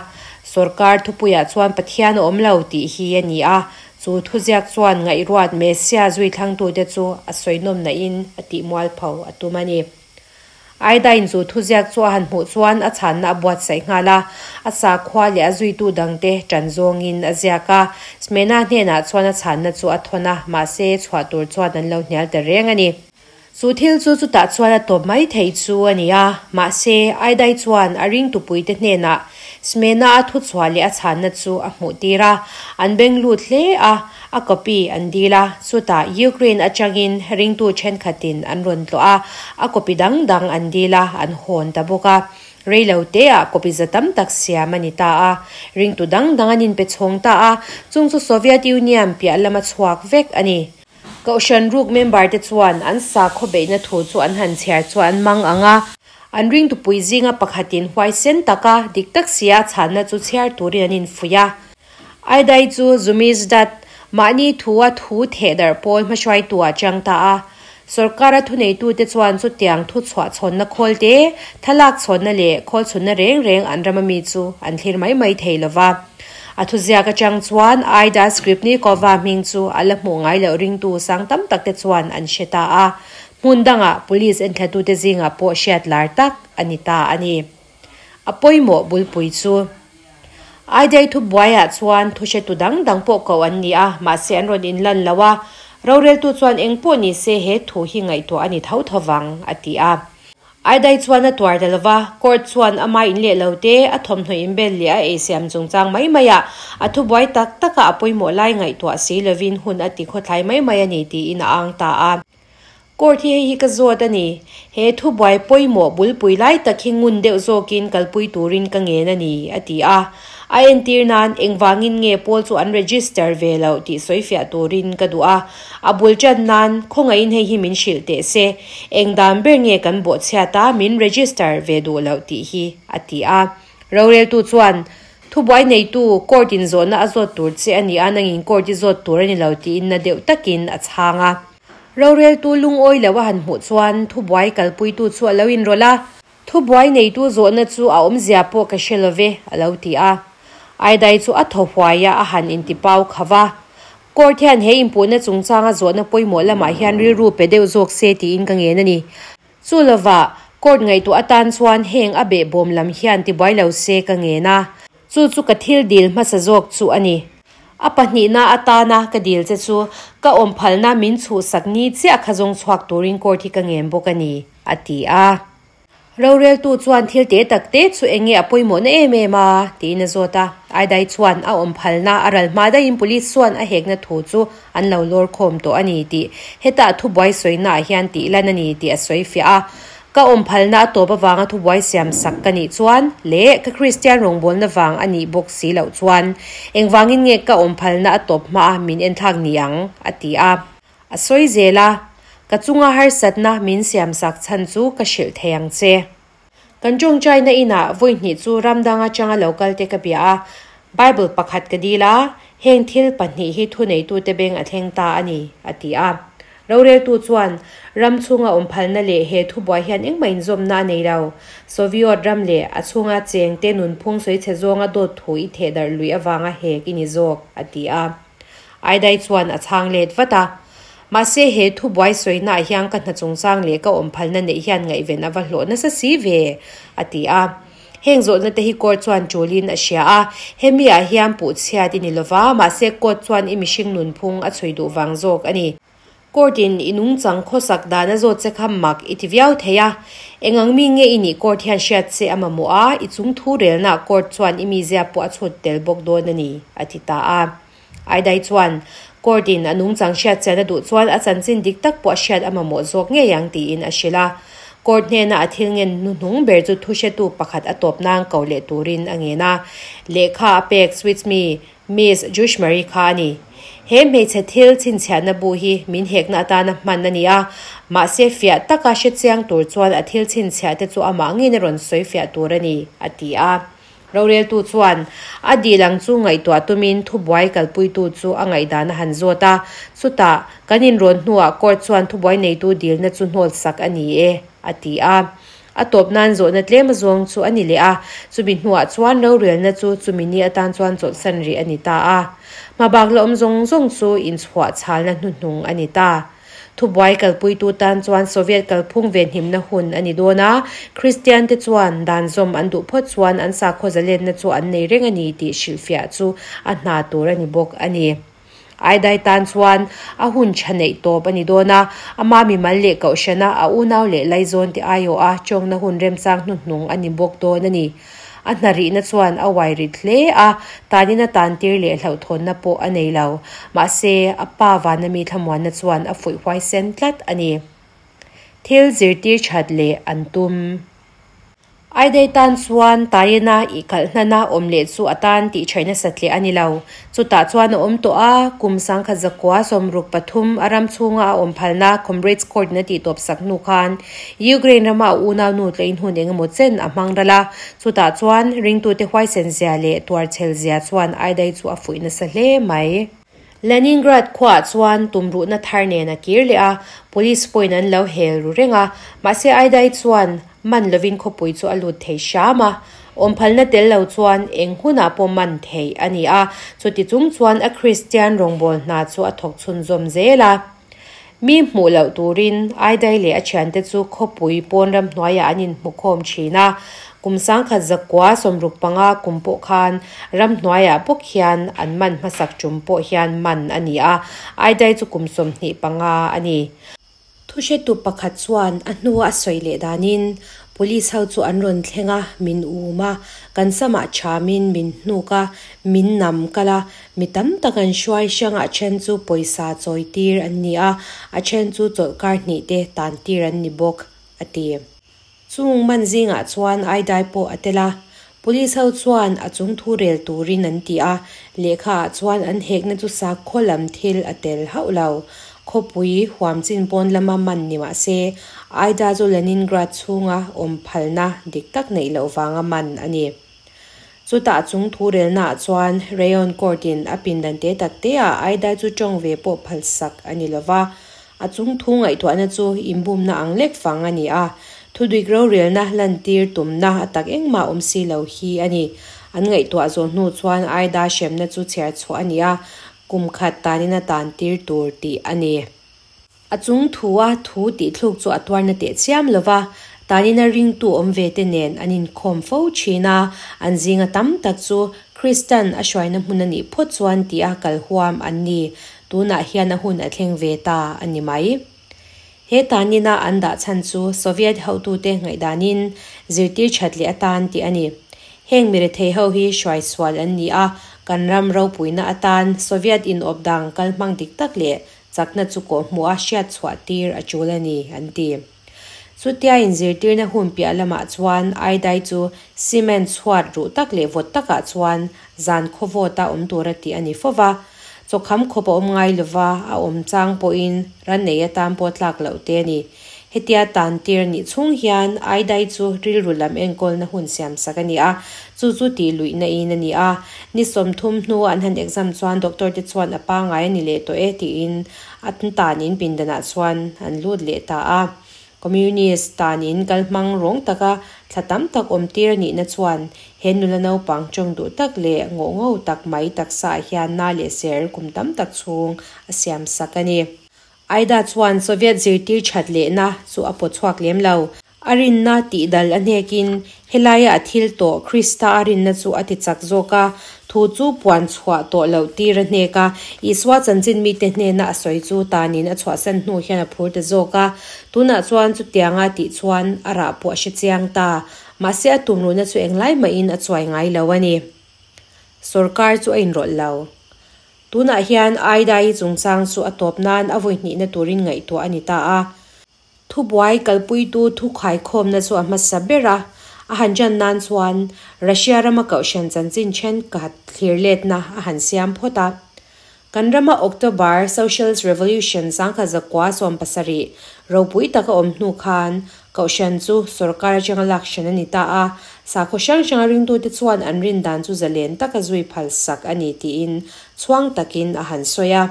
Sorkar thupuiah chuan Pathian a awm lo tih hi a ni a, chu thuziak chuan ngaihruat Messia zui thlangtute chu a sawi nawmnahin a tih mualpho a tum a ni. Aidain chu thuziak chu a han hmuh chuan a chhanna a buatsaih nghal a, a sakhua leh a zuitu dangte ṭan zawngin a ziak a. Smena hnenah chuan a chhanna chu a thawn a, mahse chhuah tur chuan an lo hnial ta reng a ni. Chu thil chu chutah chuan a tawp mai thei chu a ni a, mahse Aidai chuan a ringtupuite hnenah Smena a thuchhuah leh a chhanna chu a hmuh tir a, an beng lut hle a, a copy an dil a, chutah Ukraine atangin ringtu thenkhatin an rawn tlawh a, a copy dang dang an dil a, an hawn ta bawk a. Rei lo teah copy za tam tak siam a ni ta a, ringtu dang dang an inpe chhawng ta a, chung chu Soviet Union piah lama chhuak vek a ni. Kohhran ruk member te chuan an sakhaw beihna thu chu an han chhiar chu an mang ang a. An ringtupui zinga pakhatin huaisen taka dik tak sia chhanna chu chhiar turin an infuih a. Aidai chu Zumizdat mahni thua thu thehdarh pawl hmahruaitua chang ta a. Sorkara thuneitute chuan chutiang thu chhuah chhawnna khawl te, thlalak chhawnna leh khawl chhunna reng reng an ram ami chu an thlir mai mai thei lova. A thuziak atang chuan Aida Skripnikova hming chu a la hmuh ngai loh ringtu sang tam tak te chuan an hre ta a. Hmun dangah police enthlatute zingah pawh hriat lar tak a ni ta a ni. A pawimawh bulpui chu Aidai thubuaiah chuan thuhretu dang dang pawh koh an ni a, mahse an rawn inlan lo a. Roreltu chuan eng pawh ni se he thu hi ngaihtuah a ni tho tho vang, a ti a. Aidai chuan a tuar ta lo va, court chuan ama in leh lo te, a thawmhnaw inbel leh a eisiam chungchang mai maiah a thubuai tak taka a pawimawh lai ngaihtuah si lovin hun a ti khawthlai mai mai a ni tiin a ang ta a. Court hi hei hi ka zawt a ni. He thubuai pawimawh bulpui lai tak hi ngun deuh zawkin kalpui turin ka ngen a ni, a ti a. A entir nan engvangin nge pawl chu an register ve loh tih sawifiah turin ka duh a. A bul tan nan khawngaihin hei hi min hrilh teh se, eng dan ber nge kan bawhchhiat a min register ve duh loh tih hi, a ti a. Roreltu chuan, Thubuai neitu court in zawhna a zawt tur che a ni a, nangin court i zawt tur a ni lo tiin na deuh takin a chhang a. Roreltu lungawi lo a han hmuh chuan thubuai kalpuitu chu a lo inrawlh a, Thubuai neitu zawhna chu a awmzia pawh ka hre lo ve, a lo ti a. Aidai chu a thaw huai a, a han intipau kho va. Court hian he inpuhna chungchanga zawhna pawimawh lamah hian rilru pe deuh zawk se tiin ka ngen a ni. Chu lovah, court ngaihtuah atan chuan heng a behbawm lam hian tibuai lo se ka ngen a. Chu chu ka thil dil hmasa zawk chu a ni. A pahnihna atana ka dil che chu ka awm phalna min chhuhsak ni chiah kha zawng chhuak turin court hi ka ngen bawk a ni, a ti a. Roreltu chuan thil te tak te chu eng nge a pawimawhna em em a? tiin a zawt a. Aidai chuan a awm phalna a ral hma daihin police chuan a hekna thu chu an lo lawr khawm tawh a ni tih hetah thubuai sawinaah hian tih lan a ni tih a sawi fiah a. Ka awm phalna a tawp avanga thubuai siam sak ka nih chuan leh ka Kristian rawngbawlna vang a nih bawk si loh chuan engvangin nge ka awm phalna a tawp hmaa min enthlak ni ang? a ti a. A sawi zel a, Ka chunga harsatna min siam sak chhan chu ka hrilh thei ang che. Kan tawngtaina inah vawi hnih chu ram dang atanga lo kal te ka bia a, Bible pakhat ka dil a, heng thil pahnih hi thuneitute beng a thleng ta a ni, a ti a. Roreltu chuan ram chhunga awm phalna leh he thubuai hian engmah inzawmna a nei lo. Soviot ram leh a chhunga chengte nunphung sawichhe zawnga dawt thu i thehdarh luih avanga hek i ni zawk, a ti a. Aidai chuan a chhang let vat a. Mahse he thubuai sawinaah hian ka hna chungchang leh ka awm phalna neih hian ngaihven a va hlawh nasa si ve, a ti a. Heng zawhna te hi court chuan tulin a hria a, hemi ah hian puh chhiat i ni lova, mahse court chuan i mihring nunphung a chhui duh vang zawk a ni. Court in i nungchang khawsak dan a zawt che kha mak i ti viau thei a, eng ang mi nge i nih court hian hriat che a mamawh a, i chung thu relnaah court chuan i mizia pawh a chhut tel bawk dawn a ni, a ti ta a. Aidai chuan court in a nungchang hriat chian a duh chuan a chanchin dik tak pawh a hriat a mamawh zawk ngei ang tiin a hrilh a. Court hnena a thil ngen hnuhnung ber chu thuhretu pakhat a tawp nan ko leh turin a ngen a. Lehkha a pek Swiss mi Miss Jushmary kha a ni. He hmeichhe thil chhinchhiahna bu hi min hekna atana hman a ni a, mahse fiah taka hrechiang tur chuan a thil chhinchhiah te chu amah ngeiin a rawn sawi fiah tur a ni, a ti a. Roreltu chuan a dil ang chu ngaihtuah tumin thubuai kalpuitu chu a ngaihdan a han zawt a. Chutah, kan inrawn hnuah court chuan thubuai neitu dilna chu hnawlsak a ni e, a ti a. A tawp nan zawhna tlem azawng chu a ni leh a, chumi hnuah chuan rorelna chu chumi ni atan chuan chawlhsan rih a ni ta a. Hmabak la awm zawng zawng chu inchhuah chhalna hnuhnung a ni ta. Thubuai kalpuitu tan chuan Soviet kalphung venhimna hun a ni dawn a, Kristiante chuan dan zawm an duh phawt chuan an sakhaw zalenna chu an nei reng a ni tih hrilhfiah chu a hna tur a ni bawk a ni. Aidai tan chuan a hun tha neih tawp a ni dawn a, ama mimal leh kohhrana a unau leh laizawn te aiawha tawngna hun remchang hnuhnung a ni bawk dawn a ni. A hna rihna chuan a uai rit hle a, tanin a tantir leh hlauhthawnna pawh a nei lo. Mahse, a pa vana mi thlamuanna chuan a fuih huaisen tlat a ni. Thil zirtir that leh an tum. Aidei tan chuan Tayena i kalh hnana awm leh chu a tan tih thaih nasat leh a ni lo. Chutah chuan a awm tawh a, kum 1963 a ram chhunga a awm phalna Comrades Court in a tih tawp sak hnu khan Ukraine rama a unaunu tlawhin hun engemaw chen a hmang ral a. Chutah chuan ringtute huaisen zia leh tuarchhel zia chuan Aidai chu a fuih nasa hle mai. Leningrad khuaah chuan tumruhna thar nen a kir leh a, police pawhin an lo hel ru reng a, mahse Aidai chuan man lovin khawpui chu a lut thei hram a. Awmphalna tel lo chuan eng hunah pawh man theih a ni a, chuti chung chuan a Kristian rawngbâwl hna chu a thawk chhunzawm zel a. Mi hmuh loh turin Aidai leh a thiante chu khawpui pawn ram hnuaiah an inhmukhawm thin a, kum 1965 kum pawh khan ram hnuaiah bawk hian an man hmasak tum pawh hian man a ni a, Aidai chu kum 25 a ni. Thuhretu pakhat chuan a hnua a sawi leh danin, Police ho chu an rawn thleng a, min um a, kan samah thamin min hnuk a, min nam kal a, mi tam tak an hruai hrang a then chu pawisa chawi tir an ni a, a then chu chawlhkar hnih te tan tir an ni bawk, a ti. Chung man zingah chuan Aidai pawh a tel a, Police ho chuan a chung thu rel turin an ti a, lehkha ah chuan an hekna chu sakhaw lam thil a tel hauh lo. Khawpui huam chin pawn lama man ni mah se, Aida chu Leningrad chhunga awm phalna dik tak neih loh vanga man a ni. Chutah chung thu relna ah chuan Rayon Court in a pindan te tak te ah Aida chu tawng ve pawh phalsak a ni lova, A chung thu ngaihtuahna chu inbumna ang lek fang a ni a, thudik rorelna lantir tumna a tak engmah awm si lo hi a ni. An ngaihtuah zawh hnu chuan Aida hremna chu chhiar chhuah a ni a, kum khat tanin a tantir tur tih a ni. A chung thua thu tih thluk chu a tuarna teh chiam lo va, tanina ringtu awm ve te nen an inkhawm fo thin a, an zinga tam tak chu Kristan a hruaina hmun a nih phawt chuan tia kal huam an ni. Tunah hian a hun a thleng ve ta a ni mai. He tanina an dah chhan chu Soviet hotute ngaihdanin zirtir that leh atan tih a ni. Heng mi rethei ho hi hruai sual an ni a, kan ram ropuina atan Soviet inawp dang kal hmang dik tak leh chakna chu kawhhmuha hriat chhuah tir a tul a ni, an ti. Chutia inzirtirna hun piah lamah chuan Aidai chu cement chhuat ruh tak leh vawt takah chuan zan khawvawta awm tura tih a ni fo va. Chawkham khawp a awm ngai lova, a awm chang pawhin ran nei atan pawh tlak loh te a ni. Hetia tan tir nih chhung hian Aidai chu rilru lam enkawlna hun siam sak a ni a, chu chu tih luihna in a ni a. Ni 30 hnua an han exam chuan doctor te chuan a pangai a ni leh tawh e tiin A tanin pindanah chuan an lut leh ta a. Communist tanin kal hmang rawng taka thla tam tak awm tir a nihna chuan he nula naupang tawng duh tak leh ngawh ngo tak mai taksaah hian na leh ser kum tam tak chhung a siam sak a ni. Aida chuan Soviet zirtir that lehna chu a pawt chhuak lem lo. A rinna tih dal a hnekin helaia a thil tawh Krista a rinna chu a ti chak zawk a, thu chu puan chhuah tawh loh tir a hnek a. Isua chanchin mite hnena a sawi chu tanin a chhuahsan hnu hian a phur ta zawk a. Tunah chuan chutianga tih chuan a rah pawh a hre chiang ta. Mahse a tumruhna chu englai mahin a chuai ngai lo a ni. Sorkar chu a inrawlh lo. Tunah hian Aidai chungchang chu a tawp nan a vawi hnihna turin ngaihtuah a ni ta a. Thubuai kalpuitu thu khaikhawmna chu a hmasa ber a, a han ṭan nan chuan Russia rama kohhran chanchin ṭhenkhat thlir letna a han siam phawt a. Kan rama October Socialist Revolution 1917 ropui taka awm hnu khan Kohhran chu sorkar atanga lak hran a ni ta a, sakhaw hrang hranga ringtute chuan an rin dan chu zalen taka zui phal sak a ni tiin chhuang takin a han sawi a.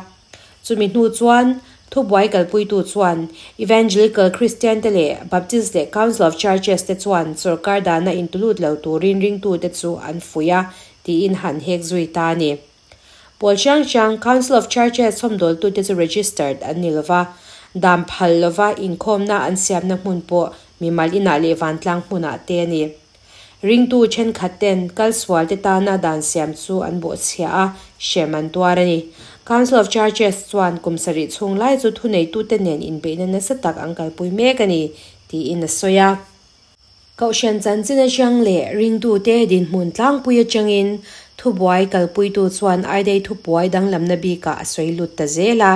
Chumi hnu chuan thubuai kalpuitu chuan Evangelical Kristian te leh Baptist leh Council of Churches te chuan sorkar dana intulut lo turin ringtute chu an fuih a tiin han hek zui ta a ni. Pawl hrang hrang Council of Churches chhawmdawltute chu registered an ni lova, dan phal lova inkhawmna an siamna hmun pawh mimal inah leh vantlang hmunah te a ni. Ringtu thenkhat ten kalsual te tana dan siam chu an bawhchhia a, hrem an tuar a ni. Council of Churches chuan kum sarih chhung lai chu thuneitute nen inbeihna nasa tak an kalpui mek a ni, tiin a sawi a. Kohhran chanchin atang leh ringtute dinhmun tlangpui atangin thubuai kalpuitu chuan Aidei thupuai danglamna bikah a sawi lut ta zel a.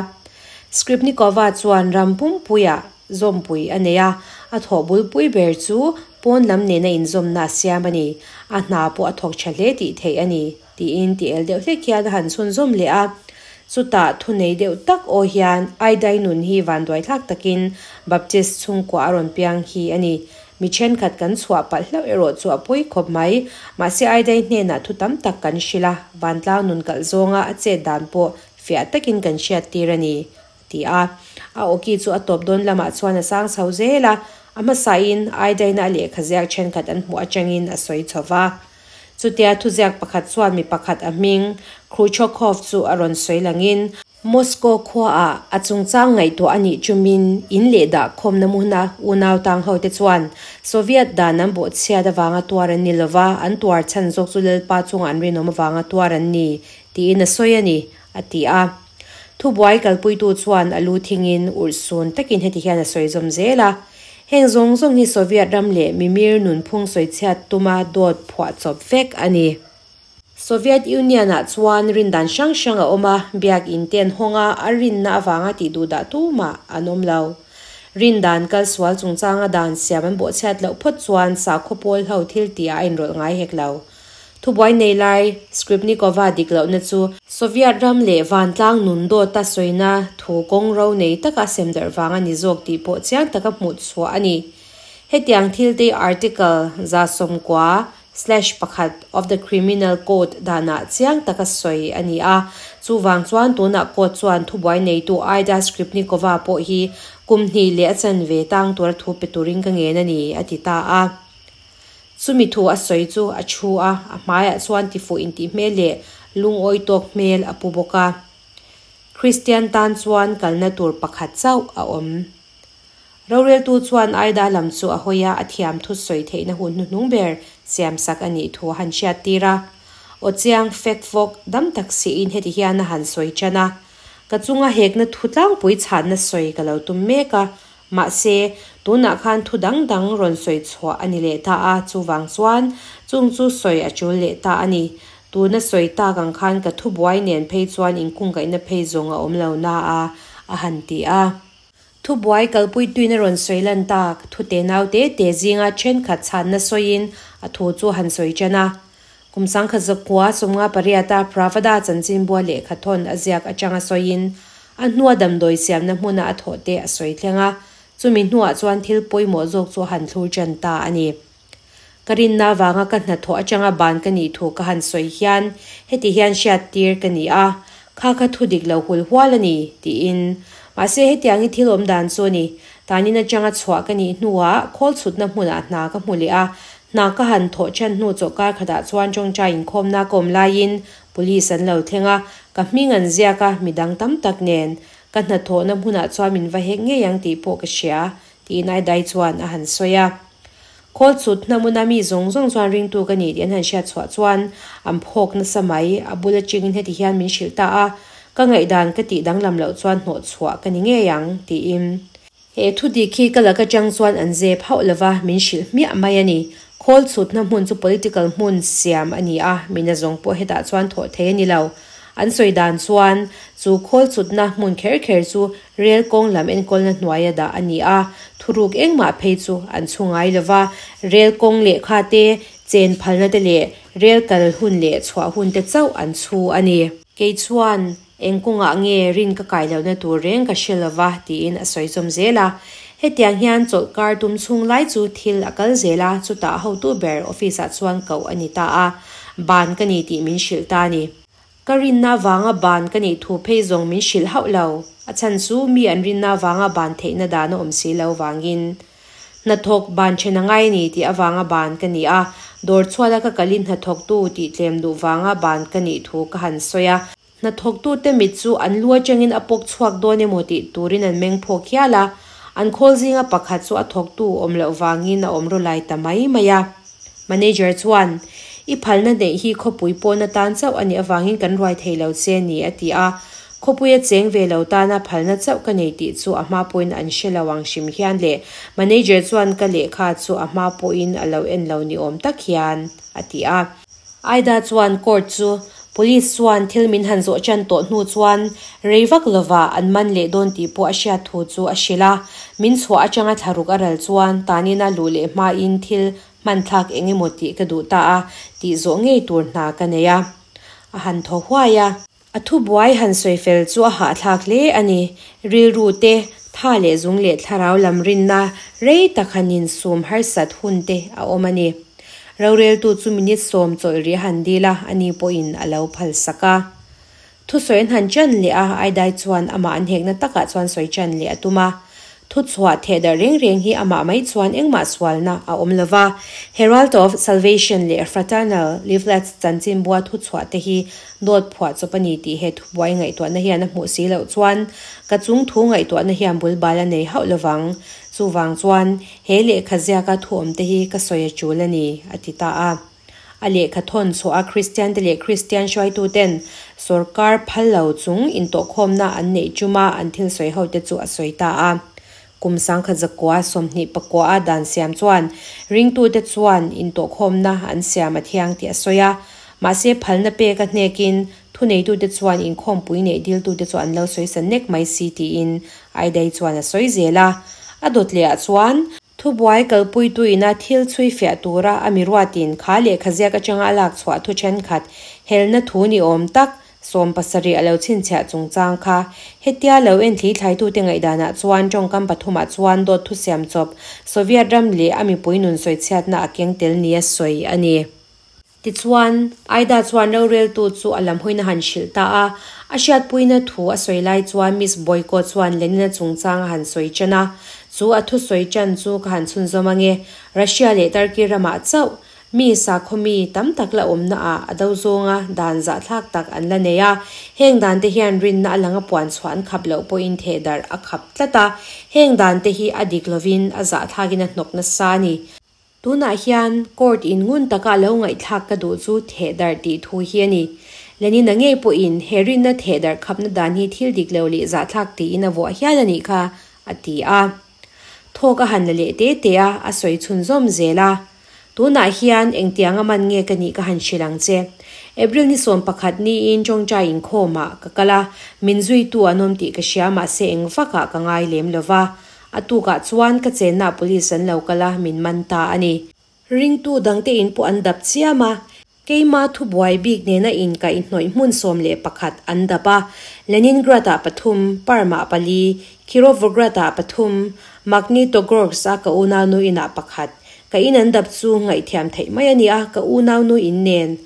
Skripnikova chuan ram pumpuiah zawmpui a nei a, a thawh bulpui ber chu pawn lam nena inzawmna a siam a ni, a hna pawh a thawk tha hle tih theih a ni, tiin ti el deuh hlek hian a han chhunzawm leh a. Chutah thunei deuh tak aw hian Aidai nun hi vanduaithlak takin Baptist chhungkua a rawn piang hi a ni. Mi thenkhat kan chhuah palh hlauh erawh chu a pawi khawp mai. Mahse Aidai hnenah thu tam tak kan hrilh a, vantlang nun kalh zawnga a chet dan pawh fiah takin kan hriat tir a ni, a ti a. A awki chu a tawp dawn lamah chuan a sang chho zel a, a hmasain Aidaina a lehkha ziak thenkhat an hmuh atangin a sawi chho va. Chutia thuziak pakhat chuan mi pakhat a hming, Khrushchev chu a rawn sawi langin, Moscow khuaah a chungchang ngaihtuah a nih chumin in leh dah khawmna hmuna unau tang hote chuan Soviet dan an bawhchhiat avanga tuar an ni lova, an tuar chhan zawk chu Lalpa chungah an rinawm avanga tuar an ni, tiin a sawi a ni, a ti a. Thubuai kalpuitu chuan a lu thingin urhsun takin heti hian a sawi zawm zel a. Heng zawng zawng hi Soviet ram leh mimir nunphung sawichhiat tuma dawt phuah chawp vek a ni. Soviet Union-ah chuan rindan hrang hrang a awm a, biak in te an hawng a, a rinna avanga tih duh dah tumah an awm lo. Rindan kal sual chungchanga dan siam an bawhchhiat loh phawt chuan sakhaw pawl ho thil tihah a inrawlh ngai hek lo. Thubuai nei lai Skripnikova dik lohna chu Soviet ram leh vantlang nun dawta sawina thu kawng ro nei taka sem darh vang a ni zawk tih pawh chiang taka hmuh chhuah a ni. Hetiang thil te Article 90/1 of the Criminal Code danah chiang taka sawi a ni a, chuvang chuan tunah court chuan thubuai neitu Aida Skripnikova pawh hi kum hnih leh a chanve tang tura thu pe turin ka ngen a ni, a ti ta a. Chumi thu a sawi chu a thu a, a hmaiah chuan tifuh intih hmel leh lungawi tawk hmel a pu bawk a. Kristian tan chuan kalna tur pakhat chauh a awm. Roreltu chuan Aida lam chu a hawi a, a thiam thu sawi theihna hun hnuhnung ber siamsak a nih thu a han hriattir a. Aw chiang fek fawk dam tak siin heti hian a han sawi tan a, Ka chunga hekna thu tlangpui chhanna sawi ka lo tum mek a, Mahse, tunah khan thu dang dang rawn sawi chhuah a ni leh ta a, chuvang chuan chung chu sawi a tul leh ta a ni. Tuna sawi tak ang khan ka thubuai nen phei chuan inkungkaihna phei zawng a awm lo na a, a han ti a. Thubuai kalpui tuin a rawn sawi lan tak, thu te nau te te zinga thenkhat chhanna sawiin a thu chu a han sawi tan a. Kum 1958 a Pravada chanchinbua lehkha thawn a ziak atanga sawiin a hnua damdawi siamna hmuna a thawh te a sawi thleng a, chumi hnuah chuan thil pawimawh zawk chu a han thlur tan ta a ni. Ka rinna avanga ka hnathawh atanga ban ka nih thu ka han sawi hian heti hian hriattir ka ni a, kha kha thu dik lo hul hual a ni, tiin. Mahse hetiang hi thil awm dan chu a ni. Tanin atanga chhuah ka nih hnuah khawl chhutna hmunah hna ka hmu leh a, Hna ka han thawh ṭhan hnu chawhkar khatah chuan ṭawngṭai inkhawmna ka awm laiin Police an lo thleng a, ka hming an ziak a, midang tam tak nen ka hnathawhna hmunah chuan min va hek ngei ang tih pawh ka hria, tiin Aidai chuan a han sawi a. Khawl chhut hnamuna mi zawng zawng chuan ringtu ka ni tih an han hriat chhuah chuan an phawk nasa mai, a bula chingin heti hian min hrilh ta a, ka ngaihdan ka tih danglam loh chuan hnawh chhuah ka ni ngei ang, tiin. He thu dik hi ka laka chang chuan an zep hauh lova min hrilh hmiah mai a ni. Khawl chhutna hmun chu political hmun siam a ni a, mina zawng pawh hetah chuan thawh thei a ni lo. An sawi dan chuan chu khawl chhutna hmun kher kher chu rel kawng lam enkawlna hnuaia dah a ni a, thuruk engmah phei chu an chhu ngai lova, rel kawng lehkha te, chen phalna te leh rel kal hun leh chhuah hun te chauh an chhu a ni. Kei chuan. Eng kawngah nge rin ka kai lohna tur reng ka hre lova, tiin a sawi zawm zel a. Hetiang hian chawlhkar tum chhung lai chu thil a kal zel a, chutah hotu ber office ah chuan koh a ni ta a, ban ka ni tih min hrilh ta a ni. Ka rinna vanga ban ka nih thu phei zawng min hrilh hauh lo, a chhan chu mi an rinna vanga ban theihna dan a awm si lo vangin. Hnathawk ban then a ngai ni tih avanga ban ka ni a, dawr chhuala ka kalin hnathawktu tih tlem duh vanga ban ka nih thu ka han sawi a. Hnathawktute mit chu an lu atangin a pawk chhuak dawn emaw tih turin an meng phawk hial a, an khawl zinga pakhat chu a thawktu awm loh vangin a awm rawlai ta mai mai a. Manager chuan, I phalna neih hi khawpui pawn atan chauh a nih avangin kan ruai thei lo che ni, a ti a. Khawpuia cheng ve lo tana phalna chauh ka nei tih chu a hma pawhin an hre lo ang hrim hian leh manager chuan ka lehkha chu a hma pawhin a lo en lo ni awm tak hian, a ti a. Aida chuan court chu police chuan thil min han zawh chan tawh hnu chuan rei vak lova an man leh dawn tih pawh a hriat thu chu a hrilh a. Min chhuah atanga thlaruk a ral chuan tanina luh leh hmain thil hman thlak eng emaw tih ka duh ta a, tih zawh ngei tur hna ka nei a. A han thaw huai a. A thubuai han sawi fel chu a hahthlak hle a ni. Rilru te, tha leh zung leh thlarau lam rinna rei tak han insum harsat hun te a awm a ni. Roreltu chu minute sawm chawlh rih a han dil a, ani pawhin a lo phal sak a. Thusawi an han chan leh a, Aidai chuan amah an hekna takah chuan sawi chan leh a tum a. Thuchhuah thehdarh reng reng hi amah mai chuan engmah sualna a awm lo va. Herald of Salvation leh Fraternal Leaflets chanchinbua thuchhuah te hi dawt phuah chawp a ni tih he thubuai ngaihtuahna hian a hmuh si loh chuan ka chung thu ngaihtuahna hian bulbal a nei hauh lovang. Chuvang chuan he lehkha ziaka thu awm te hi ka sawi a tul a ni, a ti ta a. A lehkha thawn chhuah a Kristian te leh Kristian hruaitu ten sawrkar phal lo chung intawhkhawmna an neih chuma an thil sawi ho te chu a sawi ta a. Kum sangkhat zakua 29 a dan siam chuan ringtute chuan intawhkhawmna an siam a thiang tih a sawi a. Mahse phalna pek a hnekin thuneitute chuan inkhawmpui neih diltute chu an lo sawi sa nek mai si tiin Aidai chuan a sawi zel a. A dawt leh ah chuan Thubuai kalpuituina thil chhui fiah tura a mi ruatin kha lehkha ziak atanga a lak chhuah thu thenkhat helna thu ni awm tak 70 a lo chhinchhiah chungchang kha hetia lo en thli thlaitute ngaihdanah chuan tawngkam pathumah chuan dawt thu siam chawp Soviet ram leh a mipui nun sawichhiatna a keng tel nia sawi a ni. Tichuan, Aida chuan roreltu chu a lamhuina han hrilh ta a. A hriatpuina thu a sawi lai chuan Miss Boyko chuan Lenina chungchang a han sawi ṭan a. Chu a thusawi ṭan chu ka han chhunzawm ange. Russia leh Turkey ramah chauh mi sakhaw mi tam tak la awmna ah a do zawnga dan zahthlak tak an la nei a. Heng dan te hian rinna a langa puan chhuah an khap loh pawhin thehdarh a khap tlat a. Heng dan te hi a dik lovin a zahthlakin a hnawk nasa a ni. Tunah hian court in ngun taka a lo ngaihthlak ka duh chu thehdarh tih thu hi a ni. Lenina ngei pawhin he rinna thehdarh khapna dan hi thil dik lo leh zahthlak tiin a vuah hial a nih kha, a ti a. Thawk a han la leh te te a, a sawi chhunzawm zel a. Tunah hian engtianga man nge ka nih ka han hrilh ang che. April ni 11 niin tawngtai inkhawmah ka kal a, min zuitu an awm tih ka hria mahse eng vakah ka ngai lem lova. A tukah chuan ka chenna police an lo kal a, min man ta a ni. Ringtu dangte in pawh an dap chiam a, keima thubuai bik nena inkaihhnawih hmun 11 an dap a, Leningrad-ah pathum, Perm-ah pali, Kirovograd-ah pathum, Magnitogorsk-a ka unaunu inah pakhat. Ka in an dap chu ngaihthiam theih mai a ni a, ka unaunu in nen.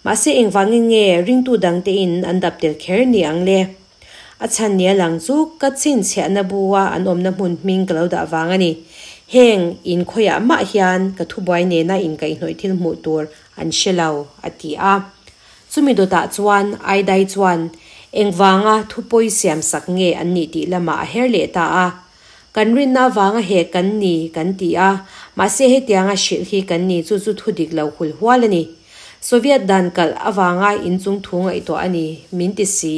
Mahse engvangin nge ringtu dangte in an dap tel kher ni ang le? A chhan nia lang chu ka chhinchhiahna bu-a an awmna hmun hming ka lo dah vang a ni. Heng in khawiah mah hian ka thubuai nena inkaihhnawih thil hmuh tur an hre lo, a ti a. Chumi dawtah chuan Aidai chuan engvanga thupawi siam sak nge an nih tih lamah a her leh ta a. Kan rinna avanga he kan ni kan ti a, mahse hetianga hrilh hi kan ni chu chu thu dik lo hul hual a ni. Soviet dan kalh avanga inchung thu ngaihtuah a ni, min ti si.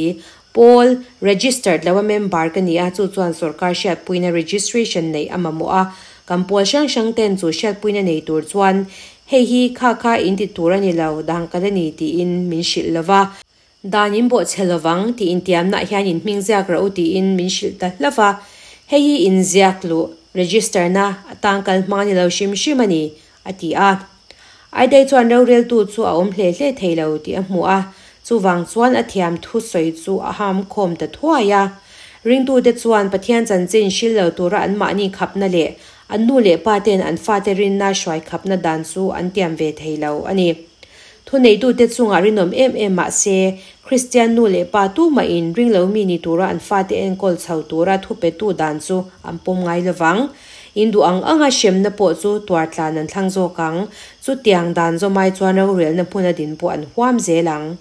Pawl, registered lo a member ka ni a, chu chuan sorkar hriatpuina registration neih a mamawh a, kan pawl hrang hrang ten chu hriatpuina nei tur chuan hei hi kha kha in ti tur a ni lo, dan kalh a ni tiin min hrilh lo va. Dan in bawh chhe lovang tih intiamnaah hian in hming ziak rawh u tiin min hrilh ta hlauh va, hei hi inziak luh, register na, atan kal hmang a ni lo hrim hrim a ni, a ti a. Aidai chuan roreltu chu a awm hle hle thei lo tih a hmu a, Chuvang chuan a thiam thu sawi chu a ham khawm ta thuai a. Ringtute chuan Pathian chanchin hril lo tura anmahni khapna leh an nu leh pa ten an fate rinna hruai khapna dan chu an tiam ve thei lo a ni. Thuneitute chungah rinawm em em mah se, Kristian nu leh pa tumahin ring lo mi ni tura an fate enkawl chho tura thupetu dan chu an pawm ngai lovang. In duh ang anga hremna pawh chu tuartlan an thlang zawk ang. Chutiang dan zawmai chuan rorelna hmuna din pawh an huam zel ang.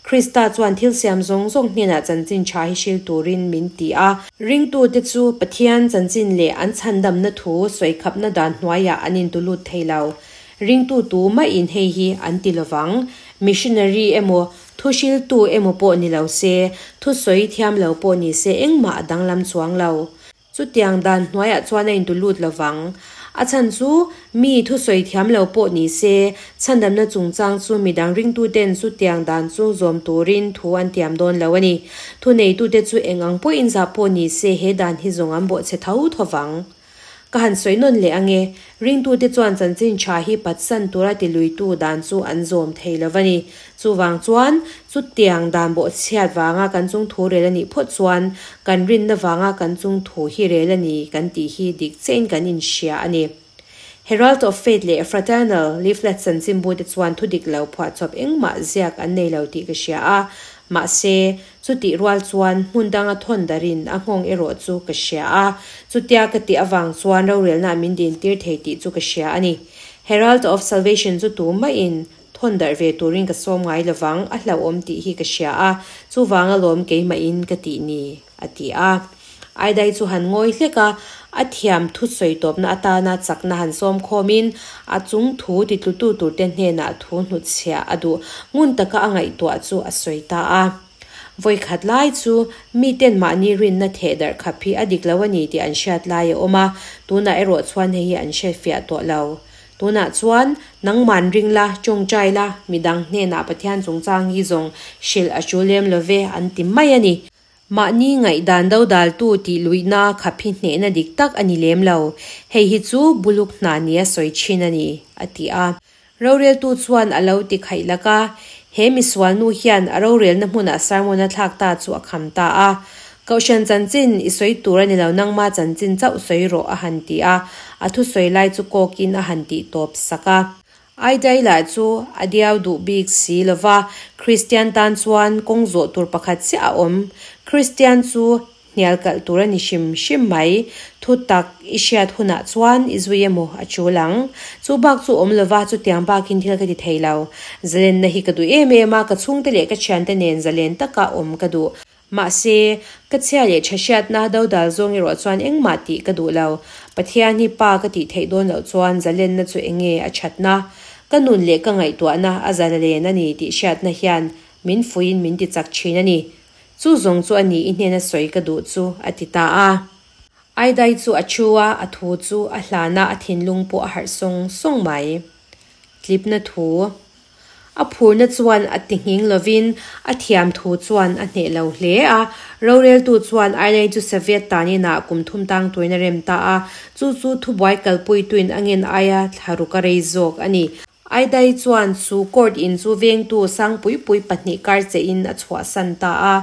Krista chuan thil siam zawng zawng hnenah chanchin tha hi hril turin min ti a. Ringtute chu Pathian chanchin leh an chhandamna thu sawikhapna dan hnuaiah an intulut thei lo. Ringtu tu maiin hei hi an ti lovang. Missionary emaw, thuhriltu emaw pawh ni lo se, thusawi thiam lo pawh ni se engmah a danglam chuang lo. Chutiang dan hnuaiah chuan a intu lut lovang. A chhan chu mi thusawi thiam lo pawh ni se, chhandamna chungchang chu midang ringtuten chutiang dan chu zawm turin thu an tiam dawn lo a ni. Thuneitute chu eng ang pawhin zah pawh ni se he dan hi zawng an bawhchhe tho tho vang. Ka han sawi nawn leh ange, ringtute chuan chanchin tha hi patsan tura tiluitu dan chu an zawm thei lo va ni. Chuvang chuan, chutiang dan bawhchhiat vanga kan chung thu rel a nih phawt chuan, kan rinna vanga kan chung thu hi rel a ni kan tih hi dik chiahin kan inhria a ni. Herald of Faith leh Fraternal Leaflet chanchinbute chuan thu dik lo phuahchawp engmah ziak an nei lo tih ka hria a, mahse, chutih rual chuan hmun danga thawn darin a nghawng erawh chu ka hria a, chutia ka tih avang chuan rorelna min dintir thei tih chu ka hria a ni. Herald of Salvation chu tumah-in thawn darh ve turin ka sawm ngai lovang, a hlauhawm tih hi ka hria a, chuvang alawm keimahin ka tih ni, a ti a. Aidai chu han ngawi hlek a, a thiam thusawi tawpna atana chakna han sawm khawmin a chung thu titlutu turte hnenah thu hnutchhiah a duh ngun taka a ngaihtuah chu a sawi ta a. Vawikhat lai chu miten mahni rinna theh darh khap hi a dik lo a ni tih an hriat lai a awm a, tunah erawh chuan hei hi an hriatfiah tawh lo. Tunah chuan nangman ring la, tawngtai la, midang hnenah Pathian chungchang hi zawng hrilh a tul lem lo ve an ti mai a ni. Mahni ngaihdan dodaltu tih luihna khap hi hnehna dik tak a ni lem lo. Hei hi chu buluk hna nia sawi thin a ni, a ti a. Roreltu chuan a lo ti khaih lak a, he misual nu hian a rorelna hmunah sermon a thlak ta chu a kham ta a. Kohhran chanchin i sawi tur a ni lo, nangma chanchin chauh sawi rawh a han ti a, a thusawi lai chu kawkin a han tih tawp sak a. Aidai lah chu a diau duh bik si lova, Kristian tan chuan kawng zawh tur pakhat chiah a awm. Kristian chu hnial kalh tur a ni hrim hrim mai. Thu tak i hriat hunah chuan i zui emaw a chul ang. Chu bak chu awm lova, chutiang bakin thil ka ti thei lo. Zalenna hi ka duh em em a, ka chhungte leh ka thiante nen zalen taka awm ka duh. Mahse, ka chhia leh tha hriatna dodal zawng erawh chuan engmah tih ka duh lo. Pathian hi Pa ka tih theih dawn loh chuan zalenna chu enge a thatna? Ka nun leh ka ngaihtuahna a zalen a ni tih hriatna hian min fuiin min ti chak thin a ni. Chu zawng chu a ni i hnena sawi ka duh chu, a ti ta a. Aidai chu a thu a, a thu chu a hlan a, a thinlung pawh a harh sawng sawng mai. Tlipna thu. A phurna chuan a ti nghing lovin a thiam thu chuan a hneh lo hle a. Roreltu chuan Ailei chu Soviet tan inah kum thum tang turin a rem ta a, chu chu thubuai kalpuituin a ngen aia thla ruk a rei zawk a ni. Aidai chuan chu court in chu vengtu Sangpuipui pahnih kar chein a chhuahsan ta a.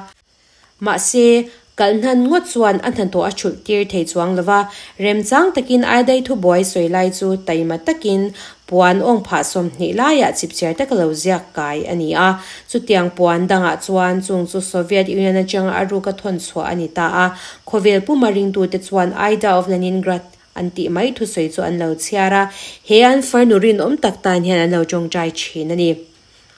Mahse, kalhnan ngawt chuan a hnathawh a thulh tir thei chuang lo va, remchang takin Aidai thubuai sawi lai chu taima takin puan awng phah 20 laiah chipchiar taka lo ziak kai a ni a. Chutiang puan dangah chuan chung chu Soviet Union atanga a ruka thawn chhuah a ni ta a, khawvel puma ringtute chuan Aida of Leningrad an tih mai thusawi chu an lo chhiar a, he an farnu rinawm tak tan hian an lo tawngtai thin a ni.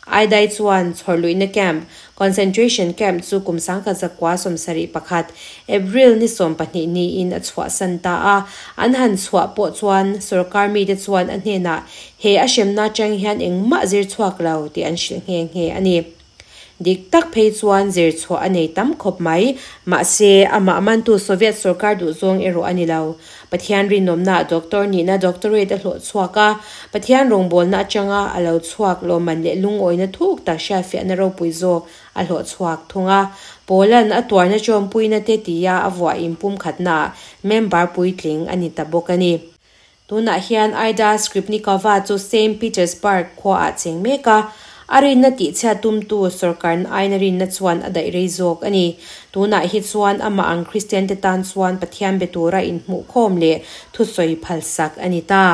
Aidai chuan chhawrluihna camp, concentration camp, chu kum 1971, April ni 12 niin a chhuahsan ta a. An han chhuah pawh chuan sorkar mite chuan a hnenah he a hremna atang hian engmah zir chhuak lo tih an hrilh nghe nghe a ni. Dik tak phei chuan zir chhuah a nei tam khawp mai. Mahse, amah mantu Soviet sorkar duhzawng erawh a ni lo. Pathian rinawmna doctor nihna doctorate a hlawh chhuak a, Pathian rawngbawlna atanga a lo chhuak lawmman leh lungawina thuk tak hriatfiahna ropui zawk a hlawh chhuak thung a. Paula'n a tuarna tawmpuina te tia a vuah inpumkhatnaah member puitling a ni ta bawk a ni. Tunah hian Aida Skripnikova chu Saint Petersburg khuaah cheng mek a. A rinna tihchhiat tumtu sawrkarna aiin a rinna chuan a daih rei zawk a ni. Tunah hi chuan amah ang Kristiante tan chuan Pathian be tura inhmuhkhawm leh thusawi phalsak a ni ta.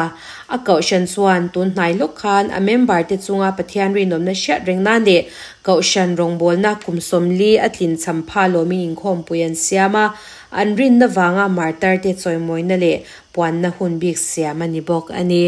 A kohhran chuan tun hnai lawk khan a member te chunga Pathian rinawmna hriat reng nan leh kohhran rawngbawlna kum 40 a tlin cham pha lawmin inkhawmpui an siam a, an rinna vanga martar te chawimawina leh puanna hun bik siam a ni bawk a ni.